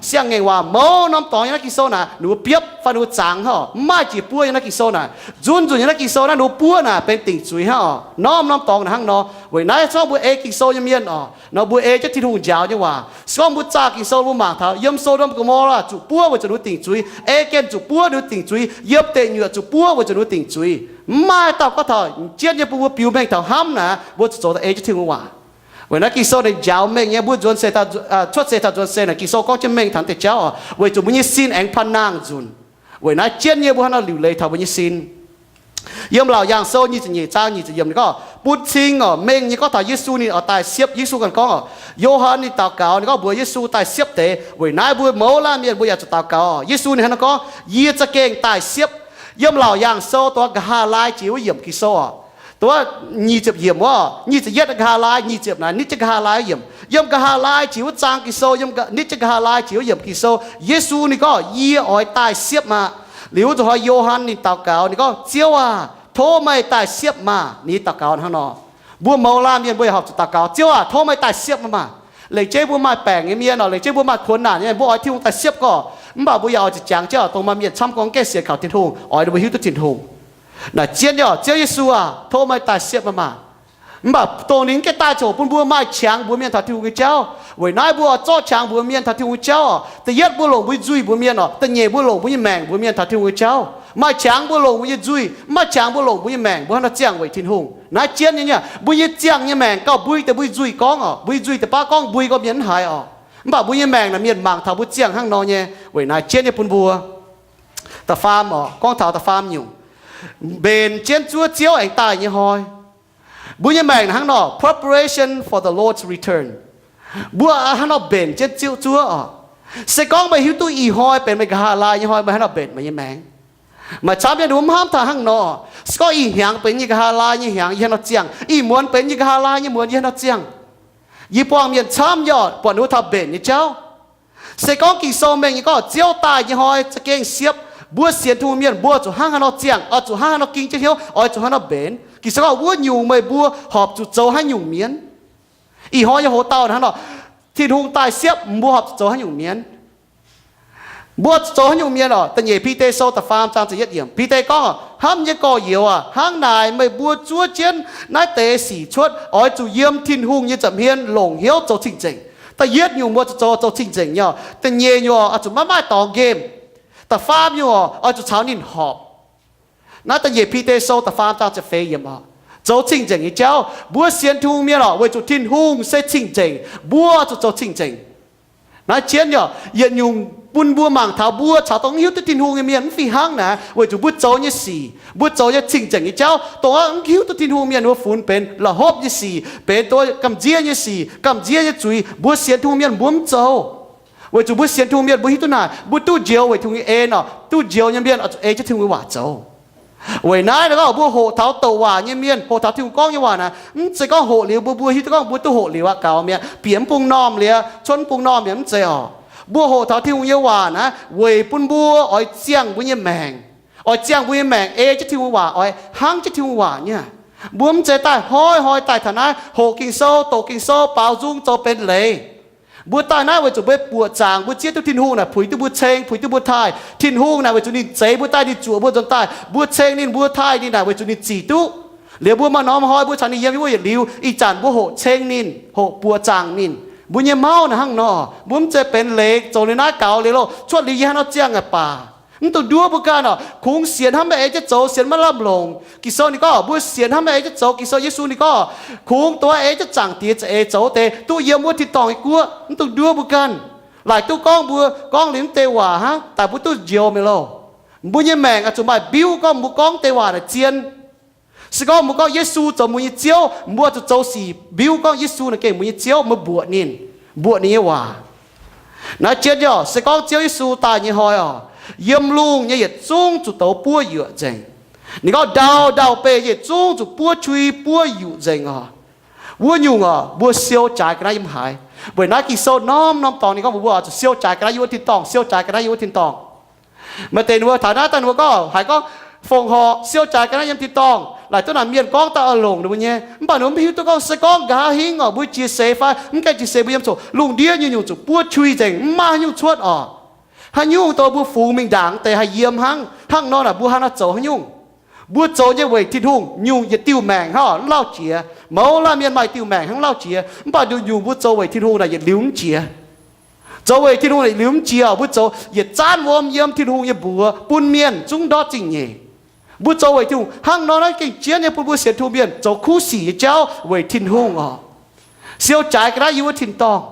siang-ngaengc waac mouz norm dorngx yiem naaiv Ging-Sou naaic, ninh mbuo biopv fai ninh mbuo zangx hnangv, mv maaih jiex buov yiem naaiv Ging-Sou naaic. Nzunc nzunc yiem naaiv Ging-Sou naaiv ninh mbuo buov naaic benx dingc zuiz hnangv oc. Norm norm dorngx naaic hnangv nor. Weic naaiv se gorngv mbuo ei Ging-Sou nyei mienh oc, nor mbuo ei jienv Tin-Hungh njaaux nyei waac. Se gorngv mbuo zaah Ging-Sou mbuo mangc taux yiem Sodomv Gomorrah zuqc buov weic zuqc ninh mbuo dingc zuiz, Egenv zuqc buov ninh mbuo dingc zuiz, yiem deic nyuoqc zuqc buov weic zuqc ninh mbuo dingc zuiz. Mv maaih dauh gorngv taux jienv nyei bun mbuo biux mengh taux hnamv naaic, mbuo zuqc zoux daaih ei jienv Tin-Hungh waac. Weic naaiv Ging-Sou ninh njaaux mengh nyei, mbuo nzuonx seix, cuotv seix taux nzuonx seix naaic Ging-Sou gorngv jienv mengh taux deix jauv oc, weic zuqc mbuo nyei sin aengx panh nangh nzunc. Weic naaiv jienv nyei mbuo hnangv nor liuc leiz taux mbuo nyei sin. Yiem Laauc Yaangh Sou nyic ziepc nyeic zaang nyic ziepc yiemc ninh gorngv bun cing oc, mengh nyei gorngv taux Yesu ninh oix daaih siepv. Yesu ganh gorngv oc, Yo^han ninh daux gaux ninh gorngv mbuox Yesu daaih siepv deix. Weic naaiv mbuo mouz laanh mienh mbuo yaac zuqc daux gaux oc. Yesu ninh hnangv nor gorngv, Yie za'gengh daaih siepv. Yiem Laauc Yaangh Sou dongh nqa'haav laai jiex wuov yiemc Ging-Sou oc, dongh nyic ziepc yiemc wuov, nyic ziepc yietv nqa'haav laai, nyic ziepc naaic nitv jienv nqa'haav laai wuov yiemc. Yiem nqa'haav laai jiex wuov zaang Ging-Sou, yiem nitv jienv nqa'haav laai jiex wuov yiemc Ging-Sou, Yesu ninh gorngv, Yie oix daaih siepv maah! Liuz zuqc hnoi Yo^han ninh daux gaux ninh gorngv, Ziouv aah! Tov meih daaih siepv maah! Ninh daux gaux hnangv nor. Mbuo mouz laanh mienh mbuo yaac horpc zuqc daux gaux, Ziouv aah! Tov meih daaih siepv maah! Lengc jeiv mbuo maaih baengc nyei mienh oc, lengc jeiv mbuo maaih kuonx naanc nyei, mbuo oix Tin-Hungh daaih siepv gorqv. Mv baac mbuo yaac oix zuqc jangx jienv oc, dongh maaih mienh camv gorngv gaengh sienx kaux Tin-Hungh, oix ninh mbuo hiuv duqv Tin-Hungh. Naaic jienv nyei oc, Ziouv Yesu aah! Tov meih daaih siepv maah! Mv baac dongh ninh mv gaengh daaih ziouc bun mbuo maaih qangx mbuox mienh taux Tin-Hungh nyei jauv. Weic naaiv mbuo oix zorqv qangx mbuox mienh taux Tin-Hungh nyei jauv oc. Da'yietv mbuo longc mbuo nyei nzuih mbuox mienh oc. Da'nyeic mbuo longc mbuo nyei maengc mbuox mienh taux Tin-Hungh nyei jauv. Maaih qangx mbuo longc mbuo nyei nzuih, mv maaih qangx mbuo longc mbuo nyei maengc, mbuo hnangv nor ziangh weic Tin-Hungh. Naaiv jienv nyei, mbuo nyei ziangh nyei maengc gauh mbui deix mbuo nyei nzuih gorngv oc. Mbuo nyei nzuih deix baav gorngv mbui gorngv mienh mv haiz oc. Mv baac mbuo nyei maengc naaic mienh mangc taux mbuo ziangh hnangv nor nyei. Weic naaiv jienv nyei bun mbuo da'faam oc, gorngv taux da'faam nyungc, mbenc jienv zuov Ziouv aengx daaih nyei hnoi. Mbuo nyei maengc hnangv nor, preparation for the Lord's return. Mbuo hnangv nor mbenc jienv Ziouv zuov oc. Se gorngv meih hiuv duqv ih hnoi benx meih nqa'haav laai nyei hnoi, meih hnangv nor mbenc meih nyei maengc. Maaih camv mienh mbuo mv hnamv taux hnangv nor. Se gorngv ih hnyangx benx yie nqa'haav laai nyei hnyangx, yie hnangv nor ziangh. Ih muonz benx yie nqa'haav laai nyei muonz, yie hnangv nor ziangh. Yie buangh mienh camv nyei oc, buatc ninh mbuo taux mbenc nyei jauv. Se gorngv Ging-Sou mengh nyei gorngv Ziouv daaih nyei hnoi za'gengh siepv, mbuo sienx Tin-Hungh mienh mbuo zuqc hnangv haaix nor ziangh, oix zuqc hnangv haaix nor ging jienv hnyouv, oix zuqc hnangv haaix nor mbenc. Ging-Sou gorngv wuov nyungc meih mbuo horpc zuqc zoux haaix nyungc mienh? Ih hnoi nyei hoc-dauh hnangv nor, Tin-Hungh daaih siepv, mbuo horpc zuqc zoux haaix nyungc mienh? Mbuo zuqc zoux haaix nyungc mienh oc? Da'nyeic Bide Sou da'faam zaang ziepc yietv yiemc, Bide gorngv, Hnamv nyei gorx-youz aah! Hnangv naaic meih mbuo zuov jienv naaiv deix sic cuotv oix zuqc yiem Tin-Hungh nyei nza'hmien longc hnyouv zoux cing-nzengc. Da'yietv nyungc mbuo zuqc zoux, zoux cing-nzengc nyei oc. Da'nyeic nyungc oc, oix zuqc maiv maaih dorngx nqemh. Da'faam nyungc oc, oix zuqc caux ninh horpc. Naaiv da'nyeic Bide Sou da'faam zaang ziepc feix yiemc oc. Zoux cing-nzengc nyei jauv. Mbuo sienx Tin-Hungh mienh oc, weic zuqc Tin-Hungh se cing-nzengc, mbuo zuqc zoux cing-nzengc. Naaiv jienv nyei oc, yietc nyungc bun mbuo mangc taux mbuo caux dongh mv hiuv duqv Tin-Hungh nyei mienh mv fih hnangv naaic, weic zuqc mbuo zoux nyei sic, mbuo zoux nyei cing-nzengc nyei jauv, dongh mv hiuv duqv Tin-Hungh mienh mbuo funx benx la'hopv nyei sic, benx dongh gamh nziev nyei sic, gamh nziev nyei zuiz. Mbuo sienx Tin-Hungh mienh mbuo mv zoux. Weic zuqc mbuo sienx Tin-Hungh mienh mbuo hiuv duqv naaic, mbuo duqv njoux weic Tin-Hungh nyei en oc, duqv njoux nyei mienh oix zuqc ei jienv Tin-Hungh nyei waac zoux. Weic naaiv gorngv mbuo hoqc taux douc waac nyei mienh, hoqc taux Tin-Hungh gorngv nyei waac naaic, mv zeiz gorngv hoqc liuz mbuo, mbuo hiuv duqv gorngv mbuo duqv hoqc liuz aqv gaux mi'aqv, bieqc mv bung normh liuz, cuotv mv bung normh mi'aqv, mv zeiz oc. Mbuo hoqc taux Tin-Hungh nyei waac naaiv weic bun mbuo oix ziangh mbuo nyei maengc, oix ziangh mbuo nyei maengc ei jienv Tin-Hungh waac, oix hnangv jienv Tin-Hungh waac nyei. Mbuo mv zeiz daaih hnoi-hnoi daaih taux naaiv hoqc Ging-Sou, doqc Ging-Sou, baaux nzung, zoux benx leiz. Mbuo daaih naaiv weic zuqc mbuo buoqc zaangc, mbuo zieqv duqv Tin-Hungh naaic puix duqv mbuo ceng, puix duqv mbuo taaih. Tin-Hungh naaic weic zuqc ninh zeix mbuo daaih, ninh zuoqc mbuo nzuonx daaih, mbuo ceng ninh, mbuo taaih ninh naaic weic zuqc ninh zic duqv. Liuz mbuo maaih norm hnoi mbuo caux ninh yiem wuov yietc liuz, ih zanc mbuo hoqc ceng ninh, hoqc buoqc zaangc ninh. Mbuo nyei mauv naaic hnangv nor, mbuo mv zeiz benx leiz zoux liuz naaiv gaux liuz loh, cuotv liuz yie hnangv nor ziangh aqv baac. Mv dungx nduov mbuo ganh oc. Kungx sienx hnamv meih ei jienv zoux, sienx maiv lamh longc. Ging-Sou ninh gorngv mbuo sienx hnamv meih ei jienv zoux. Ging-Sou Yesu ninh gorngv, kungx dongh ei jienv Zaangc Diex za'eix zoux deix duqv yiem wuov tin-dorngh nyei guoqv. Mv dungx nduov mbuo ganh. Laaic duqv gorngv mbuo gorngv liuz mv deix waac hnangv, daaih mbuo duqv njoux mi'aqv loh. Mbuo nyei maengc oix zuqc maaih mbiuv gorngv mbuo gorngv deix waac naaic zien. Se gorngv mbuo gorngv Yesu zoux mbuo nyei Ziouv, mbuo zuqc zoux sic mbiuv gorngv Yesu naaic gengh mbuo nyei Ziouv, mbuo mbuoqc ninh, mbuoqc ninh nyei waac. Naaiv jienv nyei oc, se gorngv Ziouv Yesu daaih nyei hnoi oc, yiem lungh nyei yietc zungv zuqc douz buov yuoqc nzengc. Ninh gorngv ndau ndau-beih yietc zungv zuqc buov qui buov yuqc nzengc oc. Wuov nyungc oc, mbuo siou jaaix ga'naaiv yiem haaix? Weic naaiv Ging-Sou norm norm dorngx ninh gorngv mbuox mbuo zuqc siou jaaix ga'naaiv yiem wuov tin-dorngh, siou jaaix ga'naaiv yiem wuov tin-dorngh. Maaih deix ninh mbuo taux naaiv daaih ninh mbuo gorngv, haiz gorngv, fongc horc siou jaaix ga'naaiv yiem tin-dorngh. Laaic duqv naaic mienh gorngv daaih oix longc ninh mbuo nyei, mv baac ninh mbuo mv hiuv duqv gorngv se gorngv nqa'haav hingv oc, mbuo jiex seix fai mv gaengh jiex seix, mbuo yiem zoqc lungh ndiev nyungc-nyungc zuqc buov qui nzengc, mv maaih haaix nyungc cuotv oc. Haaix nyungc dongh mbuo fungx mingh ndaangc deix haih yiem hnangv. Hnangv nor naaic mbuo hnangv naaiv zoux haaix nyungc? Mbuo zoux nyei weic Tin-Hungh nyungc yietc diuh maengc hnangv oc, mv lauh jiex. Mouz laanh mienh maaih diuh maengc hnangv, mv lauh jiex. Mv baac nduqc nyungc mbuo zoux weic Tin-Hungh naaic yietc liuz mv jiex. Zoux weic Tin-Hungh naaic yietc liuz mv jiex oc. Mbuo zoux yietc zanv wuom yiem Tin-Hungh nyei mbuox bun mienh zungv ndortv zingh nyeic. Mbuo zoux weic Tin-Hungh hnangv nor naaiv gengh jienv nyei bun mbuo sienx Tin-Hungh mienh zoux kuv sic nyei jauv weic Tin-Hungh oc. Siou jaaix ga'naaiv yiem wuov tin-dorngh.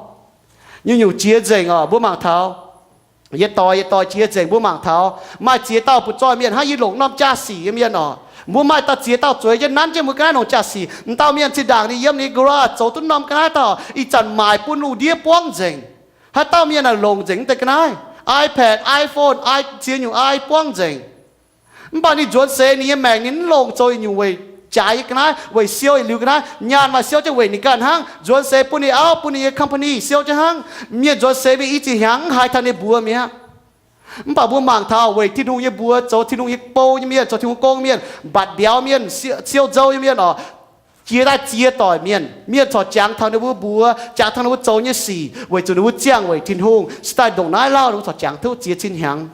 Nyungc-nyungc jiex nzengc oc, mbuo mangc taux yietc doic yietc doic jiex nzengc, mbuo mangc taux maaih ziex dauh butv-zoih mienh hnangv yie longc norm jaa-sic nyei mienh oc. Mbuo maaih dauh ziex dauh zueiz jienv nanv jienv mbuo ga'naaiv longc jaa-sic. M'dauh mienh zinh ndaangc ninh yiem ninh garage zoux duqv norm ga'naaiv dauh, ih zanc maaic bun lungh ndiev buangv nzengc. Haaix dauh mienh aah longc nzengc deix ga'naaiv, iPad, iPhone, i ziex nyungc i buangv nzengc. Mv baac ninh nzuonx seix ninh nyei maengc ninh mv longc zoux nyungc weic jaaix nyei ga'naaiv, weic siou yietc liuz ga'naaiv. Nyaanh maaih siou jienv weic ninh ganh hnangv. Nzuonx seix bun ninh auv, bun ninh nyei company siou jienv hnangv. Mienh nzuonx seix mingh i ziex hnyangx mv haiz taux ninh mbuox mi'aqv. Mv baac mbuo mangc taux weic Tin-Hungh nyei mbuox zoux Tin-Hungh nyei bou nyei mienh, zoux Tin-Hungh gong mienh, mbatc mbiauz mienh, siou nzou nyei mienh oc, jiex daaih ziex doic mienh. Mienh corc jangx taux ninh mbuo mbuox, jangx taux ninh mbuo zoux nyei sic, weic zuqc ninh mbuo ziangh weic Tin-Hungh. Se daaih ndongc naaiv lauh ninh mbuo corc jangx duqv ziex cin hnyangx.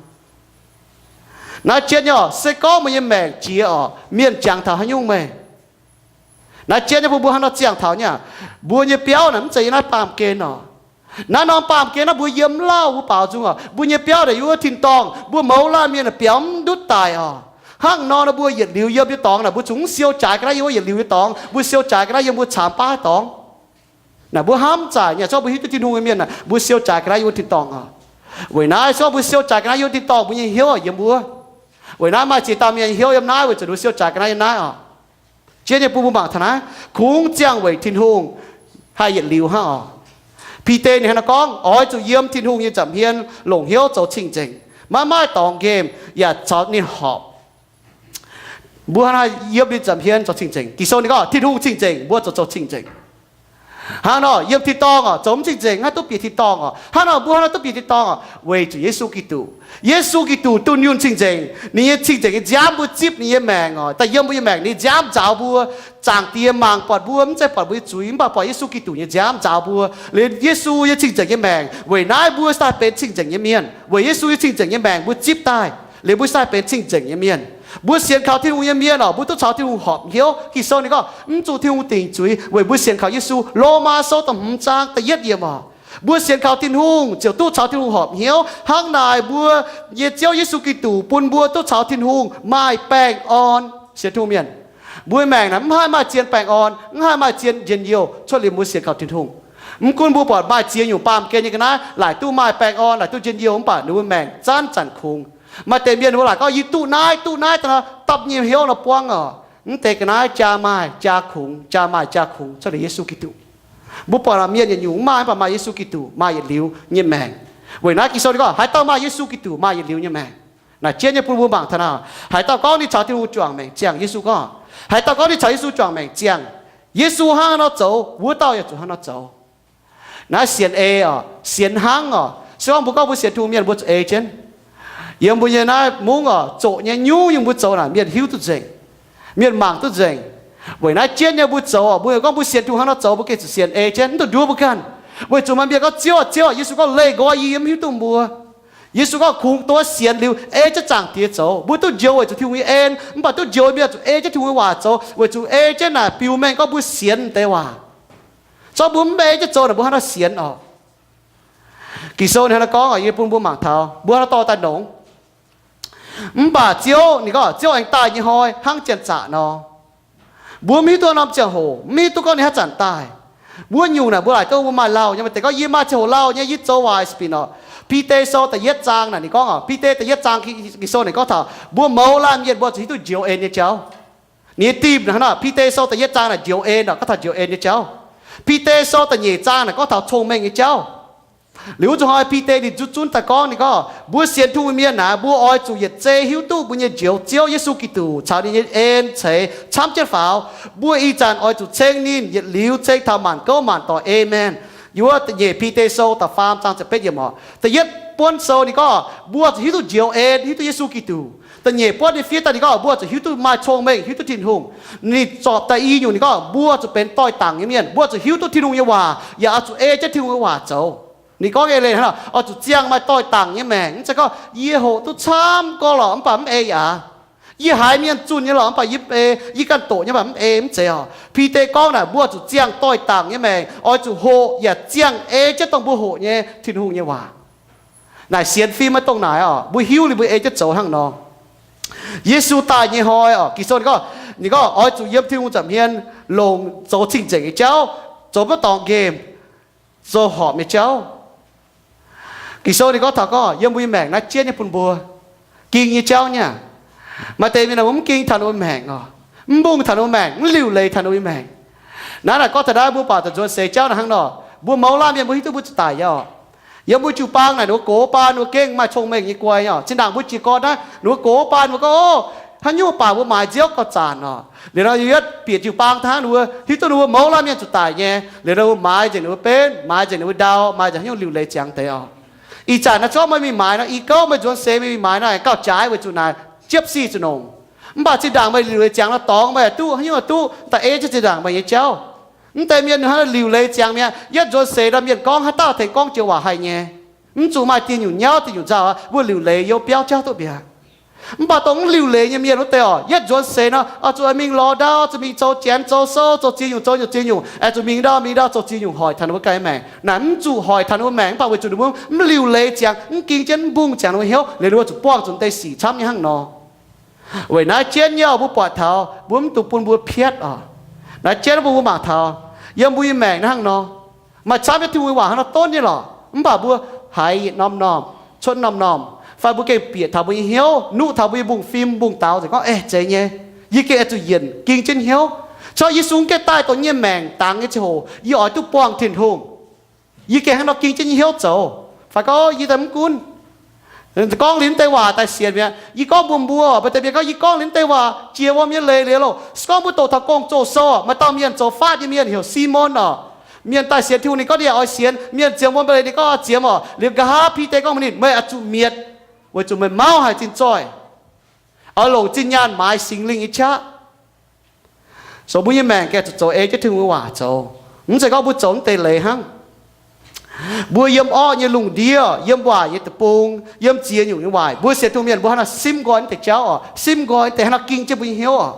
Naaiv jienv nyei oc, se gorngv meih nyei maengc jiex oc, mienh jangx taux haaix nyungc meih? Naaiv jienv nyei bun mbuo hnangv nor ziangh taux nyei aqv. Mbuo nyei biauv naaic mv zeiz yiem naaiv baamh gen oc. Naaiv norm baamh gen naaiv mbuo yiem mv lauh, mbuo baaux nzung oc. Mbuo nyei biauv naaic yiem wuov tin-dorngh, mbuo mouz laanh mienh naaic biaux mv ndutv daic oc. Hnangv nor nor mbuo yietc liuz yiem nyei dorngx naaic mbuo zungv mv siou jaaix ga'naaiv yiem wuov yietc liuz nyei dorngx. Mbuo siou jaaix ga'naaiv yiem mbuo caamx baav dorngx. Naaic mbuo hnamv zaaic nyei, se gorngv mbuo hiuv duqv Tin-Hungh nyei mienh naaic, mbuo siou jaaix ga'naaiv yiem wuov tin-dorngh oc. Weic naaiv se gorngv mbuo siou jaaix ga'naaiv yiem wuov tin-dorngh, mbuo nyei hnyouv yiem wuov. Weic naaiv maaih ziex dauh mienh nyei hnyouv yiem naaiv weic zuqc ninh mbuo siou jaaix ga'naaiv yiem naaiv oc. Jienv nyei bun mbuo mangc taux naaiv, kungx ziangh weic Tin-Hungh haih yietc liuz hnangv oc. Bide ninh hnangv naaiv gorngv, oix zuqc yiem Tin-Hungh nyei nza'hmien longc hnyouv zoux cing-nzengc, maiv maaih dorngx nqemh yaac caux ninh horpc. Mbuo hnangv naaiv yiem ninh nza'hmien zoux cing-nzengc. Ging-Sou ninh gorngv Tin-Hungh cing-nzengc, mbuo zoux zoux cing-nzengc. Hnangv nor yiem tin-dorngh oc, zoux mv cing-nzengc, maiv duqv bieqc tin-dorngh oc. Hnangv nor mbuo hnangv nor duqv bieqc tin-dorngh oc, weic zuqc Yesu Giduc. Yesu Giduc dunh yunh cing-nzengc, ninh nyei cing-nzengc nyei nziaamv mbuo zipv ninh nyei maengc oc. Daaih yiem mbuo nyei maengc ninh nziaamv nzaaux mbuo. Zaangc Diex mangc buatc mbuo, mv zeiz buatc mbuo nyei zuiz, mv baac buatc Yesu Giduc nyei nziaamv nzaaux mbuo. Liuz Yesu nyei cing-nzengc nyei maengc, weic naaiv mbuo daaih benx cing-nzengc nyei mienh. Weic Yesu nyei cing-nzengc nyei maengc mbuo zipv daaih, liuz mbuo daaih benx cing-nzengc nyei mienh. Mbuo sienx kaux Tin-Hungh nyei mienh oc, mbuo duqv caux Tin-Hungh horpc hnyouv. Ging-Sou ninh gorngv mv zuqc Tin-Hungh dingc zuiz weic mbuo sienx kaux Yesu. Lomaa Sou da'hmz zaang da'yietv yiemc oc, mbuo sienx kaux Tin-Hungh ziouc duqv caux Tin-Hungh horpc hnyouv. Hnangv naaic mbuo nyei Ziouv Yesu Giduc bun mbuo duqv caux Tin-Hungh maaih baengh orn. Sienx Tin-Hungh mienh, mbuo maengc naaic mv haih maaih zien baengh orn, mv haih maaih zien njien-youh cuotv liuz mbuo sienx kaux Tin-Hungh. Mv gunv mbuo buatc maaih ziex nyungc baamh gen nyei ga'naaiv laaic duqv maaih baengh orn, laaic duqv njien-youh, mv baac ninh mbuo maengc zanc-zanc kungx. Maaih deix mienh mbuo laaic gorngv, yie duqv naaiv, duqv naaiv, daaih nor dapv nyei hnyouv nor buangv oc. Mv deix ga'naaiv jaa maaih jaa kungx, jaa maaih jaa kungx cuotv liuz Yesu Giduc. Mbuo buatc mienh yietc nyungc mv maaih, mv baac maaih Yesu Giduc maaih yietc liuz nyei maengc. Weic naaiv Ging-Sou ninh gorngv, haaix dauh maaih Yesu Giduc maaih yietc liuz nyei maengc. Naaic jienv nyei bun mbuo mangc taux naaic, haaix dauh gorngv ninh caux Tin-Hungh juangc maengc ziangh, Yesu gorngv, haaix dauh gorngv ninh caux Yesu juangc maengc ziangh, Yesu hnangv haaix nor zoux, wuov dauh yaac zuqc hnangv haaix nor zoux. Naaiv sienx ei oc, sienx hnangv oc. Se gorngv mbuo gorngv mbuo sienx Tin-Hungh mienh, mbuo zuqc ei jienv. Yiem mbuo nyei naaiv mungv oc, zoqc nyei nyungc-nyungc mbuo zoux naaic mienh hiuv duqv nzengc, mienh mangc duqv nzengc. Weic naaiv jienv nyei mbuo zoux oc, mbuo gorngv mbuo sienx Tin-Hungh hnangv nor zoux, mbuo gengh zuqc sienx ei jienv, mv dungx nduov mbuo ganh. Weic zuqc maaih mienh gorngv, Ziouv, Ziouv, Yesu gorngv, leih nqoi yie, yie mv hiuv duqv mbuo. Yesu gorngv, kungx duqv sienx liuz ei jienv Zaangc Diex zoux. Mbuo duqv njoux weic zuqc Tin-Hungh nyei en, mv baac duqv njoux mienh zuqc ei jienv Tin-Hungh nyei waac zoux, weic zuqc ei jienv naaic biux mengh gorngv mbuo sienx deix waac. Se gorngv mbuo mv ei jienv zoux naaic, mbuo hnangv haaix nor sienx oc? Ging-Sou ninh hnangv haaix nor gorngv oc, yie bun mbuo mangc taux, mbuo hnangv haaix nor dorh daaih longx. Mv baac Ziouv, ninh gorngv, Ziouv aengx daaih nyei hnoi hnangv janx-zaqc nor. Mbuo mv hiuv duqv norm ziangh hoc, mv hiuv duqv gorngv ninh haaix zanc daaih. Wuov nyungc naaic mbuo laaic duqv mbuo maaih lauh nyei, maaih deix gorngv, yie maaih ziangh hoc lauh nyei, yie zoux waaic spin oc. Bide Sou da'yietv zaang naaic ninh gorngv oc, Bide da'yietv zaang Ging-Sou ninh gorngv taux mbuo mouz laanh mienh mbuo zuqc hiuv duqv njoux en nyei jauv. Ninh nyei dimh hnangv nor, Bide Sou da'yietv zaang naaic njoux en oc, gorngv taux njoux en nyei jauv. Bide Sou da'nyeic zaang naaic gorngv taux cong-mengh nyei jauv. Liuz wuov zuqc hnoi Bide ninh zunv zunv daaih gorngv, ninh gorngv, mbuo sienx Tin-Hungh mienh naaic, mbuo oix zuqc yietc zei hiuv duqv mbuo nyei Njoux Ziouv Yesu Giduc caux ninh nyei en ceix camv jienv faaux. Mbuo ih zanc oix zuqc ceng ninh yietc liuz ceng taux maanc gouv maanc doic. Aamen. Yiem wuov da'nyeic Bide Sou da'faam zaang ziepc betv yiemc oc, da'yietv buonv sou ninh gorngv mbuo zuqc hiuv duqv njoux en, hiuv duqv Yesu Giduc. Da'nyeic buonv nyei fiev daaih ninh gorngv mbuo zuqc hiuv duqv maaih cong-mengh, hiuv duqv Tin-Hungh. Ninh zorpc da'nyeic nyungc ninh gorngv mbuo zuqc benx doix-dangc nyei mienh, mbuo zuqc hiuv duqv Tin-Hungh nyei waac, yaac oix zuqc ei jienv Tin-Hungh nyei waac zoux. Ninh gorngv eix leiz hnangv nor, oix zuqc ziangh maaih doix-dangc nyei maengc. Mv zeiz gorngv yie hoqc duqv camv gorx lorqc mv baac mv ei yaac, yie haiz mienh zunh nyei lorqc mv baac yie mv ei, yie ganh doqc nyei mv baac mv ei, mv zeiz oc. Bide gorngv naaic mbuo zuqc ziangh doix-dangc nyei maengc, oix zuqc hoqc yaac ziangh ei jienv dongh mbuo hoqc nyei Tin-Hungh nyei waac. Naaic sienx fim maiv dongh naaic oc. Mbuo hiuv liuz mbuo ei jienv zoux hnangv nor. Yesu daaih nyei hnoi oc, Ging-Sou ninh gorngv, ninh gorngv oix zuqc yiem Tin-Hungh nza'hmien longc zoux cing-nzengc nyei jauv, zoux maiv dorngx nqemh, zoux horpc nyei jauv. Ging-Sou ninh gorngv taux gorngv yiem mbuo nyei maengc naaiv jienv nyei bun mbuo ging nyei jauv nyei. Maaih deix mienh mbuo mv ging taux ninh mbuo maengc oc, mv mbungh taux ninh mbuo maengc, mv liuc leiz taux ninh mbuo nyei maengc. Naaiv naaic gorngv taux naaiv mbuo buatc da'nzuonx seix jauv naaic hnangv nor, mbuo mouz laanh mienh mbuo hiuv duqv mbuo zuqc daic nyei oc. Yiem mbuo jiu-baang naaic ninh mbuo gox baan ninh mbuo gengh maaih cong-mengh nyei guai nyei oc. Zinh ndaangc mbuo jiez gorn naaiv ninh mbuo gox baan mbuo gorngv, o, haaix nyungc baac mbuo maaiz nziouv gauh zanc oc. Liuz nor yie bieqc jiu-baang daaih hnangv ninh mbuo hiuv duqv ninh mbuo mouz laanh mienh zuqc daic nyei. Liuz nor mbuo maaiz nzengc ninh mbuo benv, maaiz nzengc ninh mbuo ndau, maaiz nzengc haaix nyungc liuc leiz ziangx deix oc. Ih zanc naaiv zorqv meih mingh maaiz nor, i gouv meih nzuonx seix meih mingh maaiz nor gauh jaaix weic zuqc naaic jiepv sic zuqc nongc. Mv baac zinh ndaangc meih liuc leiz ziangx nor dorngx meih duqv haaix nyungc duqv, da'eiv jienv zinh ndaangc meih nyei jauv. Mv deix mienh hnangv liuc leiz ziangx mi'aqv. Yietv nzuonx seix nor mienh gorngv haaix dauh tengx gorngv joux waac haih nyei. Mv zuqc maaih dieh nyungc nyauv dieh nyungc nzauh, mbuo liuc leiz youh biauv jauv duqv mbiaauc. Mv baac dongh mv liuc leiz nyei mienh wuov deix oc, yietv nzuonx seix nor oix zuqc mingh lorz ndau, zuqc mingh zoux janx zoux sou, zoux ziex nyungc zoux nyungc ziex nyungc, aengx zuqc mingh ndau mingh ndau zoux ziex nyungc hoic taux ninh mbuo ganh maengc. Naaic mv zuqc hoic taux ninh mbuo maengc, mv baac weic zuqc ninh mbuo mv liuc leiz ziangx, mv ging jienv mv mbungh ziangx ninh mbuo hnyouv, liuz ninh mbuo zuqc buangh zuqc deix sic camv nyei hnangv nor. Weic naaiv jienv nyei oc, mbuo buatc taux mbuo mv dungx bun mbuo piatv oc. Naaiv jienv mbuo mbuo mangc taux yiem mbuo nyei maengc naaiv hnangv nor, maaih camv nyei Tin-Hungh nyei waac hnangv nor donv nyei lorqc, mv baac mbuo haiz yietc norm-norm, cuotv norm-norm, fai mbuo gengh bieqc taux mbuo nyei hnyouv, nuqv taux mbuo nyei mbungv-fim mbungv-daaux nzengc gorngv, aeqv, zeiz nyei, yie gengh oix zuqc yienc ging jienv hnyouv. Corc Yesu gengh daaih dongh nyei maengc dangx nyei ziangh hoc yie oix duqv buangh Tin-Hungh. Yie gengh hnangv nor ging jienv nyei hnyouv zoux. Fai gorngv yie daaih mv gunv gorngv liuz mv deix waac daaih sienx mi'aqv. Yie gorngv mbuox mbuo, maaih deix mienh gorngv yie gorngv liuz mv deix waac jiex wuom nyei leiz liuz loh. Se gorngv mbuo doqc taux gong-zoh sou, maaih dauh mienh zoux faatv nyei mienh heuc Simon oc. Mienh daaih sienx Tin-Hungh ninh gorngv ninh yaac oix sienx. Mienh ziemx wuom leiz ninh gorngv oix ziemx oc. Liuz nqa'haav Bide gorngv mbuox ninh, meih oix zuqc mietc, weic zuqc meih mauv haic zinh zoih. Oix longc zinh nyaanh maaiz Singx Lingh nyei qaqv. So mbuo nyei maengc gengh zuqc zoux ei jienv Tin-Hungh nyei waac zoux. Mv zeiz gorngv mbuo zoux mv deix leiz hnangv. Mbuo yiem orqv nyei lungh ndiev, yiem waaic nyei deic-bung, yiem ziex nyungc nyei waaic, mbuo sienx Tin-Hungh mienh mbuo hnangv nor simv nqoi mv deix jauv oc, simv nqoi mv deix hnangv nor ging jienv mbuo nyei hnyouv oc.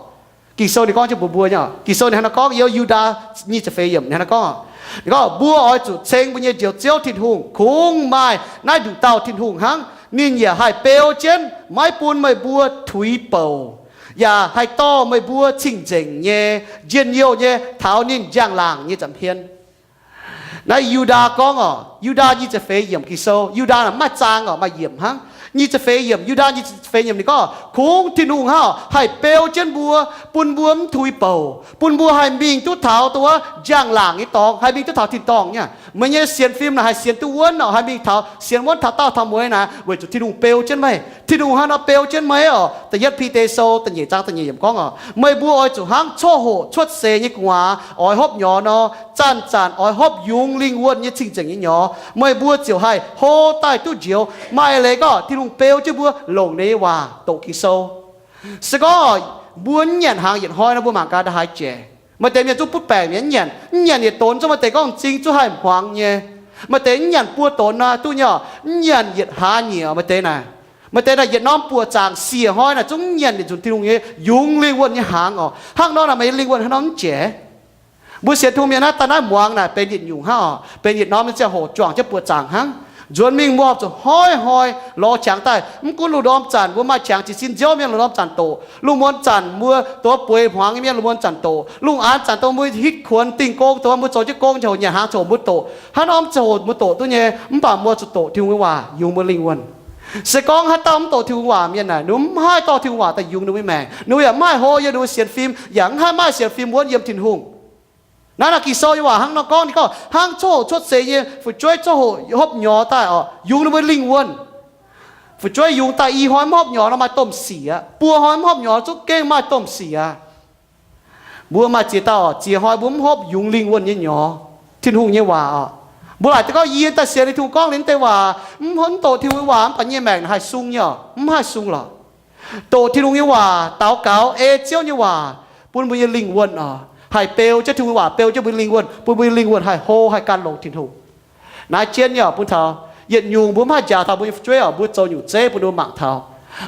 Ging-Sou ninh gorngv jienv mbuox mbuo nyei, Ging-Sou ninh hnangv nor gorngv, yiem Yu^ndaa nyic ziepc feix yiemc ninh hnangv nor gorngv, ninh gorngv, mbuo oix zuqc ceng mbuo nyei Njoux Ziouv Tin-Hungh. Kungx maaih naaiv nduqc dauh Tin-Hungh hnangv. Ninh yaac haih beu jienv maiv bun meih mbuo tuix bouc, yaac haih dorh meih mbuo cing-nzengc nyei, njien-youh nyei taux ninh njang-laangc nyei nza'hmien. Naaiv Yu^ndaa gorngv oc, Yu^ndaa nyic ziepc feix yiemc Ging-Sou, Yu^ndaa mv maaih zaang oc, maaih yiemc hnangv. Nyic ziepc feix yiemc, Yu^ndaa nyic ziepc feix yiemc ninh gorngv, kungx Tin-Hungh hnangv oc haih beu jienv mbuo, bun mbuo mv tuix bouc, bun mbuo haih mingh duqv taux dongh wuov njang-laangc nyei dorngx, haih mingh duqv taux tin-dorngh nyei. Meih nyei sienx fim naaic haih sienx duqv wuonv oc, haih mingh taux sienx wuonv taux daauh taux mueiz naaic, weic zuqc Tin-Hungh beu jienv meih. Tin-Hungh hnangv nor beu jienv meih oc. Da'yietv Bide Sou da'nyeic zaang da'nyeic yiemc gorngv oc, meih mbuo oix zuqc hnangv coqv hoqc cuotv seix nyei gu'nguaaz oix hopv nyorx nor, zanc-zanc oix hopv yungz lingh wuonh nyei cing-nzengc nyei nyorx. Meih mbuo ziouc haih hlo daaih duqv njoux. Maaih leiz gorngv Tin-Hungh beu jienv mbuo longc ninh nyei waac doqc Ging-Sou. Se gorngv mbuo mv nyanc hnaangx yietc hnoi nor, mbuo mangc gaax nda'haaix jaic. Maaih deix mienh zungv butv baengc mienh mv nyanc, mv nyanc yietc donx zungv maaih deix gorngv m'zing zungv haih hmuangx nyei. Maaih deix mv nyanc buo donx naaic duqv nyei oc, mv nyanc yietc hlaax nyieqc maaih deix naaic. Maaih deix naaic yietc norm buoqc zaangc siec hnoi naaic zungv mv nyanc yietc nzunc Tin-Hungh nyei yungz lingh wuonh nyei hnaangx oc. Hnangv nor naaic meih nyei lingh wuonh hnangv nor mv jaic. Mbuo sienx Tin-Hungh mienh naaiv daaih naaiv muangx naaic benx yietc nyungc hnangv oc, benx yietc norm nyei ziangh hoc juangc jienv buoqc zaangc hnangv. Nzuonx mingh mbuo horpc zuqc hnoi-hnoi lorz qangx daaih. Mv gunv lungh ndorm zanc mbuo maaih qangx jiez sin nziouv mienh lungh ndorm zanc doqc. Lungh muonz zanc mbuo dongh bueix hmuangx nyei mienh lungh muonz zanc doqc. Lungh aanx zanc dongh mbuo hitv kuonx dingh gong, dongh mbuo zoux jienv gong ziangh hoc nyanc hnaangx ziangh hoc mbuo doqc. Haaix norm ziangh hoc mbuo doqc duqv nyei, mv baac mbuo zuqc doqc Tin-Hungh nyei waac yungz mbuo lingh wuonh. Se gorngv haaix dauh mv doqc Tin-Hungh waac mienh naaic, ninh mv haih dorh Tin-Hungh waac daaih yungz ninh mbuo nyei maengc. Ninh mbuo yaac mv haih hlo yiem ninh mbuo sienx fim, yaac mv haih maaih sienx fim wuonv yiem Tin-Hungh. Naaiv naaic Ging-Sou nyei waac hnangv nor gorngv, ninh gorngv hnangv coqv hoqc cuotv seix nyei fu'jueiv coqv hoqc hopv nyorx daaih oc, yungz ninh mbuo lingh wuonh. Fu'jueiv yungz daaih i hnoi mv hopv nyorx nor maaih domh sic aqv. Buo hnoi mv hopv nyorx zungv gengh maaih domh sic aqv. Mbuo maaih ziex dauh oc, ziex hnoi mbuo mv hopv yungz lingh wuonh nyei nyorx, Tin-Hungh nyei waac oc. Mbuo laaic deix gorngv, yie daaih sienx liuz Tin-Hungh gorngv liuz mv deix waac, mv, mv doqc Tin-Hungh nyei waac mv baac yie nyei maengc haih sung nyei oc, mv haih sung lorqc. Doqc Tin-Hungh nyei waac, daux gaux ei Ziouv nyei waac bun mbuo nyei lingh wuonh oc, haih beu jienv Tin-Hungh nyei waac, beu jienv mbuo nyei lingh wuonh, bun mbuo nyei lingh wuonh haih hlo, haih gan longx Tin-Hungh. Naaiv jienv nyei oc, bun taux yietc nyungc mbuo mv haih njaaux taux mbuo nyei fu'jueiv oc, mbuo zoux nyungc zeiv bun ninh mbuo mangc taux.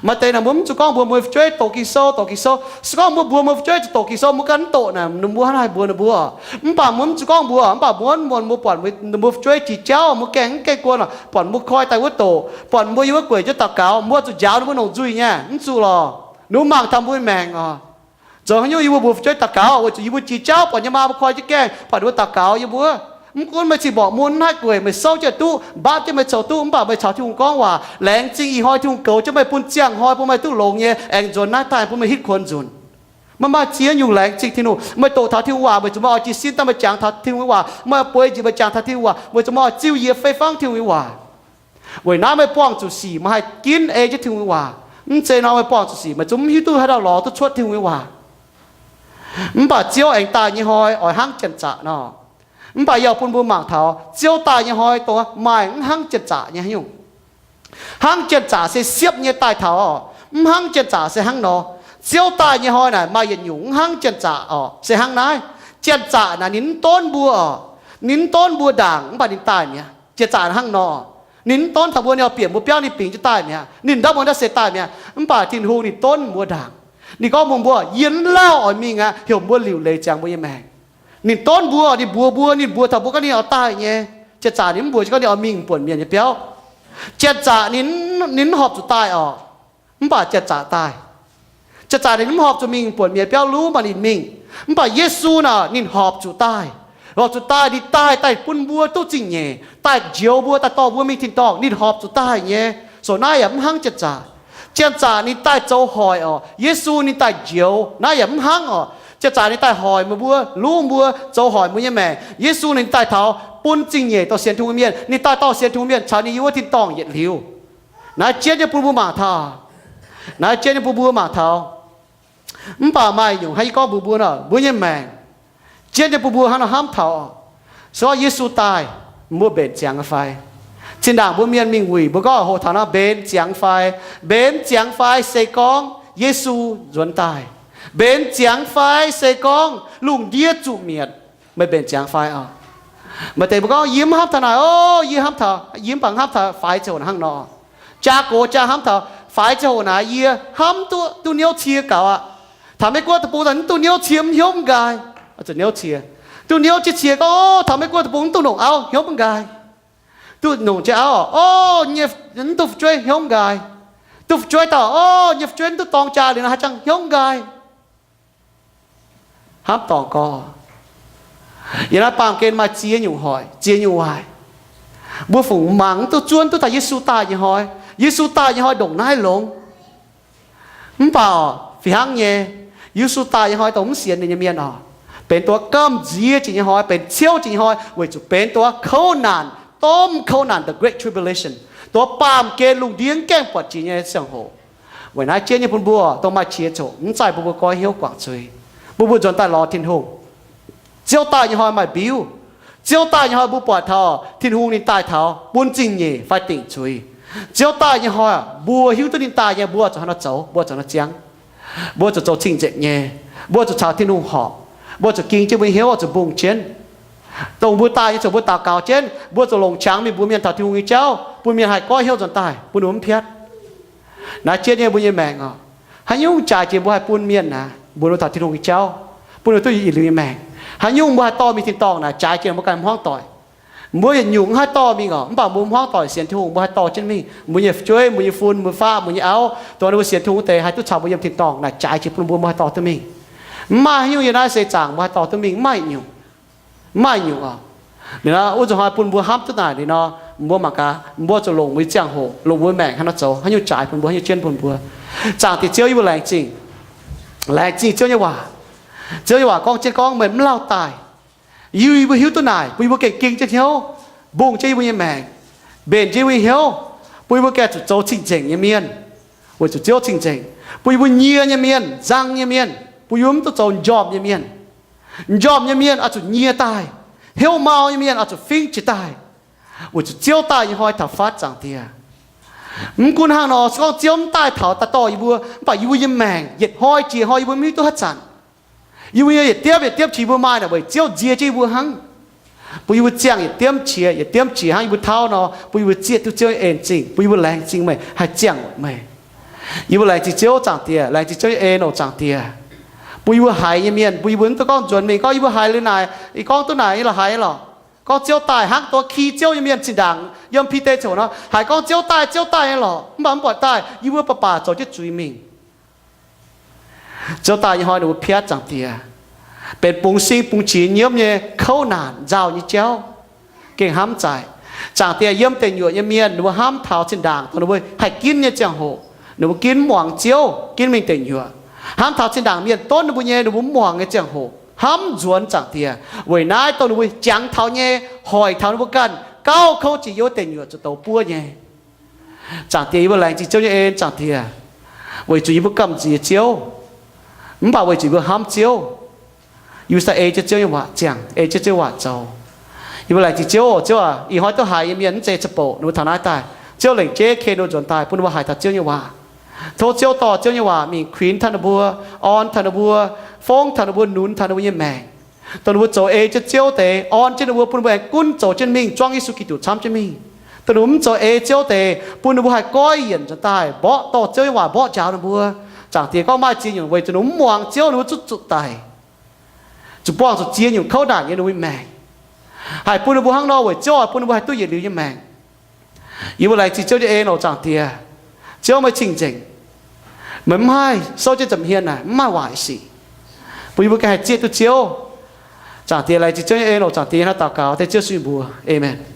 Maaih deix naaic mbuo mv zuqc gorngv mbuox mbuo nyei fu'jueiv doqc Ging-Sou, doqc Ging-Sou. Se gorngv mbuo mbuox mbuo nyei fu'jueiv zuqc doqc Ging-Sou, mbuo ganh mv doqc naaic, mbuo hnangv haaix mbuox ninh mbuo? Mv baac mbuo mv zuqc gorngv mbuox, mv baac mbuo muonc mbuo buatc ninh mbuo fu'jueiv jiex jauv, mbuo gaengh mv gaengh guon, buatc mbuo koi daaih wuov doqc, buatc mbuo yiem wuov gueic jienv daux gaux, mbuo zuqc njaaux ninh mbuo longc nzuih nyei, mv zuqc lorqc. Ninh mbuo mangc taux mbuo nyei maengc oc. Zoux haaix nyungc yie mbuo mbuox fu'jueiv daux gaux, weic zuqc yie mbuo jiex jauv buatc yie maa mbuo koi jienv gaengh, buatc ninh mbuo daux gaux yie mbuo. Mv gunv meih cing mborqc mun hnangv haaix gueic, meih souv jienv duqv, mbaapv jienv meih coux duqv, mv baac meih caux Tin-Hungh gorngv waac, laengz zingh ih hnoi Tin-Hungh goux jienv meih bun ziangh hnoi bun meih duqv longx nyei, aengx nzuonx naaiv daaih bun meih hitv kuonx nzunc. Maiv maaih ziex nyungc laengz zingh Tin-Hungh. Meih doqc taux Tin-Hungh waac, meih zuqc maiv oix jiez sin daaih meih jangx taux Tin-Hungh nyei waac, maiv oix bueix njiec meih jangx taux Tin-Hungh waac, meih zuqc maiv oix ziuv yie fei fangv Tin-Hungh nyei waac. Weic naaiv meih buangh zuqc sic, meih haih ginv ei jienv Tin-Hungh nyei waac. Mv zeiz nor meih buangh zuqc sic, meih zungv mv hiuv duqv haaix dauh lorz duqv cuotv Tin-Hungh nyei waac. Mv baac Ziouv aengx daaih nyei hnoi oix hnangv janx-zaqc nor. Mv baac yie oix bun mbuo mangc taux Ziouv daaih nyei hnoi dongh maaih mv hnangv janx-zaqc nyei haaix nyungc. Hnangv janx-zaqc se siepv nyei daaih taux oc. Mv hnangv janx-zaqc se hnangv nor. Ziouv daaih nyei hnoi naaic maaih yietc nyungc mv hnangv janx-zaqc oc, se hnangv naaiv. Janx-zaqc naaic ninh mv donv mbuo oc. Ninh mv donv mbuo ndaangc mv baac ninh daaih mi'aqv. Janx-zaqc hnangv nor, ninh mv donv taux mbuo, ninh oix bieqc mbuo biauv ninh bingx jienv daaih mi'aqv. Ninh ndortv mbuo ndortv seix daaih mi'aqv. Mv baac Tin-Hungh ninh donv mbuo ndaangc. Ninh gorngv mbuox mbuo, yie mv lauh oix mingh aqv, heuc mbuo liuc leiz ziangx mbuo nyei maengc. Ninh donv mbuo, ninh mbuox mbuo, ninh mbuox taux mbuo gorngv ninh oix daaih nyei. Janx-zaqc ninh mv mbuox gorngv ninh oix mingh buonc mienh nyei biauv. Janx-zaqc ninh, ninh mv horpc zuqc daaih oc. Mv baac janx-zaqc daaih. Janx-zaqc ninh mv horpc zuqc mingh buonc mienh biauv luv, mv baac ninh mingh. Mv baac Yesu naaic ninh horpc zuqc daaih. Horpc zuqc daaih, ninh daaih daaih bun mbuo duqv zingh nyeic, daaih njoux mbuo, daaih dorh mbuo mingh tin-dorngh. Ninh horpc zuqc daaih nyei. So naaiv yaac mv hnangv janx-zaqc. Janx-zaqc ninh daaih zoux hoic oc. Yesu ninh daaih njoux. Naaiv yaac mv hnangv oc. Janx-zaqc ninh daaih hoic meih mbuo, luv mbuo, zoux hoic mbuo nyei maengc. Yesu ninh daaih taux bun zingh nyeic dorh sienx Tin-Hungh mienh. Ninh daaih dorh sienx Tin-Hungh mienh caux ninh yiem wuov tin-dorngh yietc liuz. Naaiv jienv nyei bun mbuo mangc taux. Naaiv jienv nyei bun mbuo mangc taux. Mv baac maaih nyungc hnangv yie gorngv mbuox mbuo nor, mbuo nyei maengc jienv nyei bun mbuo hnangv nor hnamv taux. Se gorngv Yesu daaih, mbuo mbenc ziangx fai? Zinh ndaangc mbuo mienh mingh wuic, mbuo gorngv hoqc taux nor, mbenc ziangx fai? Mbenc ziangx fai se gorngv Yesu nzuonx daaih? Mbenc ziangx fai se gorngv lungh ndiev zuqc mietc? Meih mbenc ziangx fai oc? Maaih deix mbuo gorngv, yie mv hnamv taux naaic oc, yie hnamv taux, yie mv baac hnamv taux faix ziangh hoc hnangv nor. Jaa gox jaa hnamv taux faix ziangh hoc naaic, yie hnamv duqv, duqv niouv cie gaux aqv. Taux Meiv Guoqv deic-bung daaih mv duqv niouv cie, mv hnyouv mv nqaai. Zuqc niouv cie. Duqv niouv jienv cie gorngv, o, taux Meiv Guoqv deic-bung mv duqv longc auv, hnyouv mv nqaai. Duqv longc jienv auv, o, nyei, mv duqv fu'jueiv, hnyouv mv nqaai. Duqv fu'jueiv dauh, o, nyei fu'jueiv mv duqv dorng jaa liuz nor, haaix jangx hnyouv mv nqaai. Hnamv dorngc gorx, yiem naaiv baamh gen maaih ziex nyungc hoic, ziex nyungc waaic. Mbuo fungc mangc mv duqv zuonv duqv taux Yesu daaih nyei hnoi. Yesu daaih nyei hnoi ndongc naaiv longx. Mv baac fih hnangv nyei, Yesu daaih nyei hnoi dongh mv sienx ninh nyei mienh oc, benx duqv gamh nziex jiex nyei hnoi, benx ciouv jiex nyei hnoi, weic zuqc benx duqv kouv naanc, domh kouv naanc, the great tribulation, duqv baamh gen lungh ndiev mv gaengh buatc jiex nyei ziangh hoc. Weic naaiv jienv nyei bun mbuo dongh maaih qiex coqc, mv zaih bun mbuo goiv hnyouv guangc zuiz, bun mbuo nzuonx daaih lorz Tin-Hungh. Ziouv daaih nyei hnoi maaih mbiuv. Ziouv daaih nyei hnoi mbuo buatc taux Tin-Hungh ninh daaih taux bun zingh nyeic fai dingc zuiz. Ziouv daaih nyei hnoi mbuo hiuv duqv ninh daaih nyei, mbuo zuqc haaix nor zoux, mbuo zuqc haaix nor ziangh. Mbuo zuqc zoux cing-nzengc nyei. Mbuo zuqc caux Tin-Hungh horpc. Mbuo zuqc ging jienv mbuo nyei hnyouv, zuqc mbungh jienv. Dongh mbuo daaih nyei ziouc mbuo daux gaux jienv, mbuo zuqc longc qangx mingh mbuox mienh taux Tin-Hungh nyei jauv, bun mienh haih goiv hnyouv nzuonx daaih, bun ninh mv piatv. Naaiv jienv nyei mbuo nyei maengc oc, haaix nyungc jaaix jiex mbuo haih bun mienh naaic mbuox ninh taux Tin-Hungh nyei jauv, bun ninh duqv yietc liuz nyei maengc? Haaix nyungc mbuo haih dorh mingh tin-dorngh naaic jaaix jiex mbuo ganh hmuangv doic? Mbuo yietc nyungc mv haih dorh mingh oc, mv baac mbuo hmuangv doic sienx Tin-Hungh mbuo haih dorh jienv mingh. Mbuo nyei fu'jueiv, mbuo nyei fun, mbuo nyei faav, mbuo nyei auv, dongh mbuo sienx Tin-Hungh deix haih duqv caux mbuo yiem tin-dorngh naaic jaaix jiex bun mbuo, mbuo haih dorh duqv mingh. Mv maaih haaix nyungc yiem naaiv seix zaangc mbuo haih dorh duqv mingh, mv maaih nyungc. Mv maaih nyungc oc. Liuz nor wuov nzunc hnoi bun mbuo hnamv duqv naaic liuz nor, mbuo mangc gaax mbuo zuqc longc mbuo nyei ziangh hoc, longc mbuo maengc haaix nor zoux, haaix nyungc jaaix bun mbuo, haaix nyungc jienv bun mbuo. Zaangc Diex Ziouv, yie mbuo laengz zingh, laengz zingh Ziouv nyei waac. Ziouv nyei waac gorngv jienv gorngv meih mv lauh daaih. Yie mbuo hiuv duqv naaic bun yie mbuo gengh ging jienv hnyouv, mbungh jienv yie mbuo nyei maengc, mbenc jienv yie mbuo nyei hnyouv, bun yie mbuo gengh zuqc zoux cing-nzengc nyei mienh, weic zuqc Ziouv cing-nzengc, bun yie mbuo nyie nyei mienh, nzang nyei mienh, bun yie mbuo mv duqv zoux njormh nyei mienh. Njormh nyei mienh oix zuqc nyie daaih. Hnyouv mau nyei mienh oix zuqc fingv jiex daaih, weic zuqc Ziouv daaih nyei hnoi taux fatv, Zaangc Diex. Mv gunv hnangv nor, se gorngv Ziouv mv daaih taux daaih dorh yie mbuo, mv baac yie mbuo nyei maengc yietc hnoi jiex hnoi yie mbuo mv hiuv duqv haaix zanc. Yie mbuo nyei yietc diepv yietc diepv qiex yie mbuo maaih naaic weic Ziouv nzie jienv yie mbuo hnangv. Bun yie mbuo ziangh yietc diemv qiex yietc diemv qiex hnangv yie mbuo tauv nor, bun yie mbuo zieqv duqv Ziouv nyei en zingh, bun yie mbuo laengz zingh meih, haih ziangh meih. Yie mbuo laengz zingh Ziouv Zaangc Diex, laengz zingh Ziouv nyei en oc Zaangc Diex. Bun yie mbuo haiz nyei mienh, bun yie mbuo mv dungx gorngv nzuonx mingh gorngv yie mbuo haiz liuz naaic, yie gorngv duqv naaic nyei lorqc, haiz nyei lorqc. Gorngv Ziouv daaih hnangv duqv ki Ziouv nyei mienh zinh ndaangc yiem Bide ziouc nor, haiz gorngv Ziouv daaih, Ziouv daaih nyei lorqc, mv baac mv buatc daaih, yie mbuo baac baac zoux jienv zuiz mingh. Ziouv daaih nyei hnoi ninh mbuo piatv Zaangc Diex, benx bungx sing bungx qiex nyiemv nyei kouv naanc nzauh nyei jauv, gengh hnamv zaic. Zaangc Diex, yiem deic nyuoqc nyei mienh ninh mbuo hnamv taux zinh ndaangc dongh ninh mbuo haih ginv nyei ziangh hoc, ninh mbuo ginv mv muangx Ziouv, ginv mingh deic nyuoqc. Hnamv taux zinh ndaangc mienh donv ninh mbuo nyei, ninh mbuo mv muangx nyei ziangh hoc, hnamv nzuonx Zaangc Diex. Weic naaiv dongh ninh mbuo jangx taux nyei, hoic taux ninh mbuo ganh, gauh kouv jiex yiem wuov deic nyuoqc zuqc douz buov nyei. Zaangc Diex, yie mbuo laengz zingh Ziouv nyei en, Zaangc Diex, weic zuqc yie mbuo gamh nziex Ziouv, mv baac weic zuqc yie mbuo hnamv Ziouv, yie mbuo sai ei jienv Ziouv nyei waac ziangh, ei jienv Ziouv waac zoux. Yie mbuo laengz zingh Ziouv oc. Ziouv aac, ih hnoi duqv haiz nyei mienh mv zeiz ziepc bouc ninh mbuo taux naaiv daaih. Ziouv lengc jeiv ken ninh mbuo nzuonx daaih bun ninh mbuo haiz taux Ziouv nyei waac. Tov Ziouv dorh Ziouv nyei waac mingh kuinx taux ninh mbuo, orn taux ninh mbuo, fongv taux ninh mbuo, nunz taux ninh mbuo nyei maengc. Dongh ninh mbuo zoux ei jienv Ziouv deix, orn jienv ninh mbuo, bun ninh mbuo aengx gunv zoux jienv mingh, zuangv Yesu Giduc camv jienv mingh. Dongh ninh mbuo mv zoux ei Ziouv deix, bun ninh mbuo haih goiv yienc nzuonx daaih mborqv dorh Ziouv nyei waac mborqv njaaux ninh mbuo. Zaangc Diex, gorngv maaih ziex nyungc weic zuqc ninh mbuo mv muangx Ziouv, ninh mbuo zuqc zuqc daic, zuqc buangh zuqc ziex nyungc kouv naanc nyei ninh mbuo nyei maengc. Haih bun ninh mbuo hnangv nor weic Ziouv oix bun ninh mbuo haih duqv yietc liuz nyei maengc. Yie mbuo laengz zingh Ziouv nyei en oc, Zaangc Diex. Ziouv, meih cing-nzengc. Meih mv haih souv jienv nza'hmien naaic, mv maaih waaic sic, bun yie mbuo ganh haih zieqv duqv Ziouv. Zaangc Diex, laengz zingh Ziouv nyei en oc, Zaangc Diex. Yie hnangv naaiv daux gaux dengv Ziouv sun mbuox. Aamen.